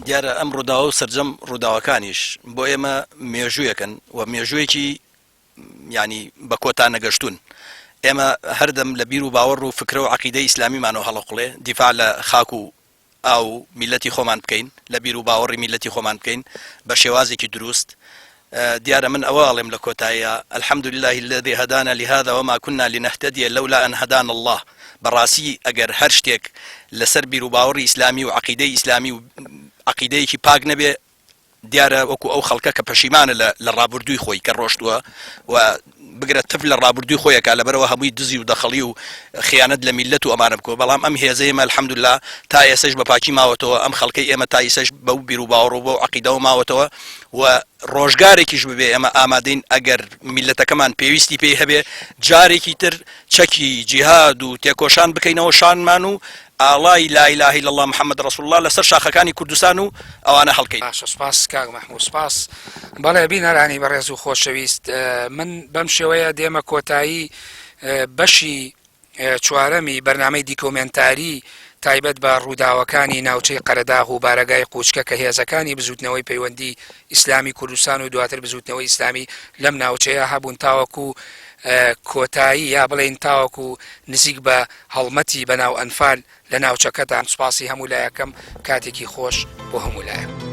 دیارە ئەم ڕووداوە و سەرجەم ڕووداوەکانیش بۆ ئێمە مێژوویەکن و مێژوویەکی یانی بە کۆتا نەگەشتوون. ئێمە هەردەم لە بیر و باوەڕ و فکرە و عەقیدەی ئیسلامیمانەوە هەڵەقوڵێ دیفاع لە خاک و ئاو و میللەتی خۆمان بکەین، لە بیر و باوەڕی میللەتی خۆمان بکەین بە شێوازێکی دروست. دیارە من ئەوە ئەڵێم لە کۆتاییا، الحمد للە الذی هدانا لهذا وما كنا لنهتدی لولا ان هدانا اللە، بەڕاستی ئەگەر هەر شتێک لەسەر بیر و باوەڕی ئیسلامی و عەقیدەی ئیسلامی و عەقیدەیەکی پاک نەبێ دیارە وەکو ئەو خەڵکە کە پەشیمانە لە لە ڕابوردووی خۆی کە ڕۆشتووە و بگرە تف لە ڕابوردووی خۆی ئەکا لەبەرئەوە هەمووی دزی و دەخەڵی و خیانەت لە میللەت و ئەمانە بکەوە بەڵام ئەم هێزەی ئێمە الحمدللە تا ئێسەش بە پاکی ماوەتەوە ئەم خەڵکەی ئێمە تا ئیسەش بەو بیروباوەڕ و بەو عەقیدەوە ماوەتەوە و ڕۆژگارێکیش ببێ ئێمە ئامادەین ئەگەر میللەتەکەمان پێویستی پێی هەبێ جارێکی تر چەکی جیهاد و تێکۆشان بکەینەوە شانمان و ئاڵای لا الە الا اللە محمد رسول اللە لەسەر شاخەکانی کوردستان و ئەوانە هەڵکەین. باشە سوپاس کاک مەحموود سوپاس. بەڵێ بینەرانی بەڕێز و خۆشەویست من بەم شێوەیە دێمە کۆتایی بەشی چوارەمی بەرنامەی دیکۆمێنتاری تایبەت بە ڕووداوەکانی ناوچەی قەرەداغ و بارەگای قوچکە کە هێزەکانی بزووتنەوەی پەیوەندی ئیسلامی کوردستان و دواتر بزووتنەوەی ئیسلامی لەم ناوچەیە هەبوون تاوەکو کۆتایی یا بڵێین تاوەکو نزیک بە هەڵمەتی بەناو ئەنفال لە ناوچەکەدان سوپاسی هەموو لایەکەم کاتێکی خۆش بۆ هەموو لایەک.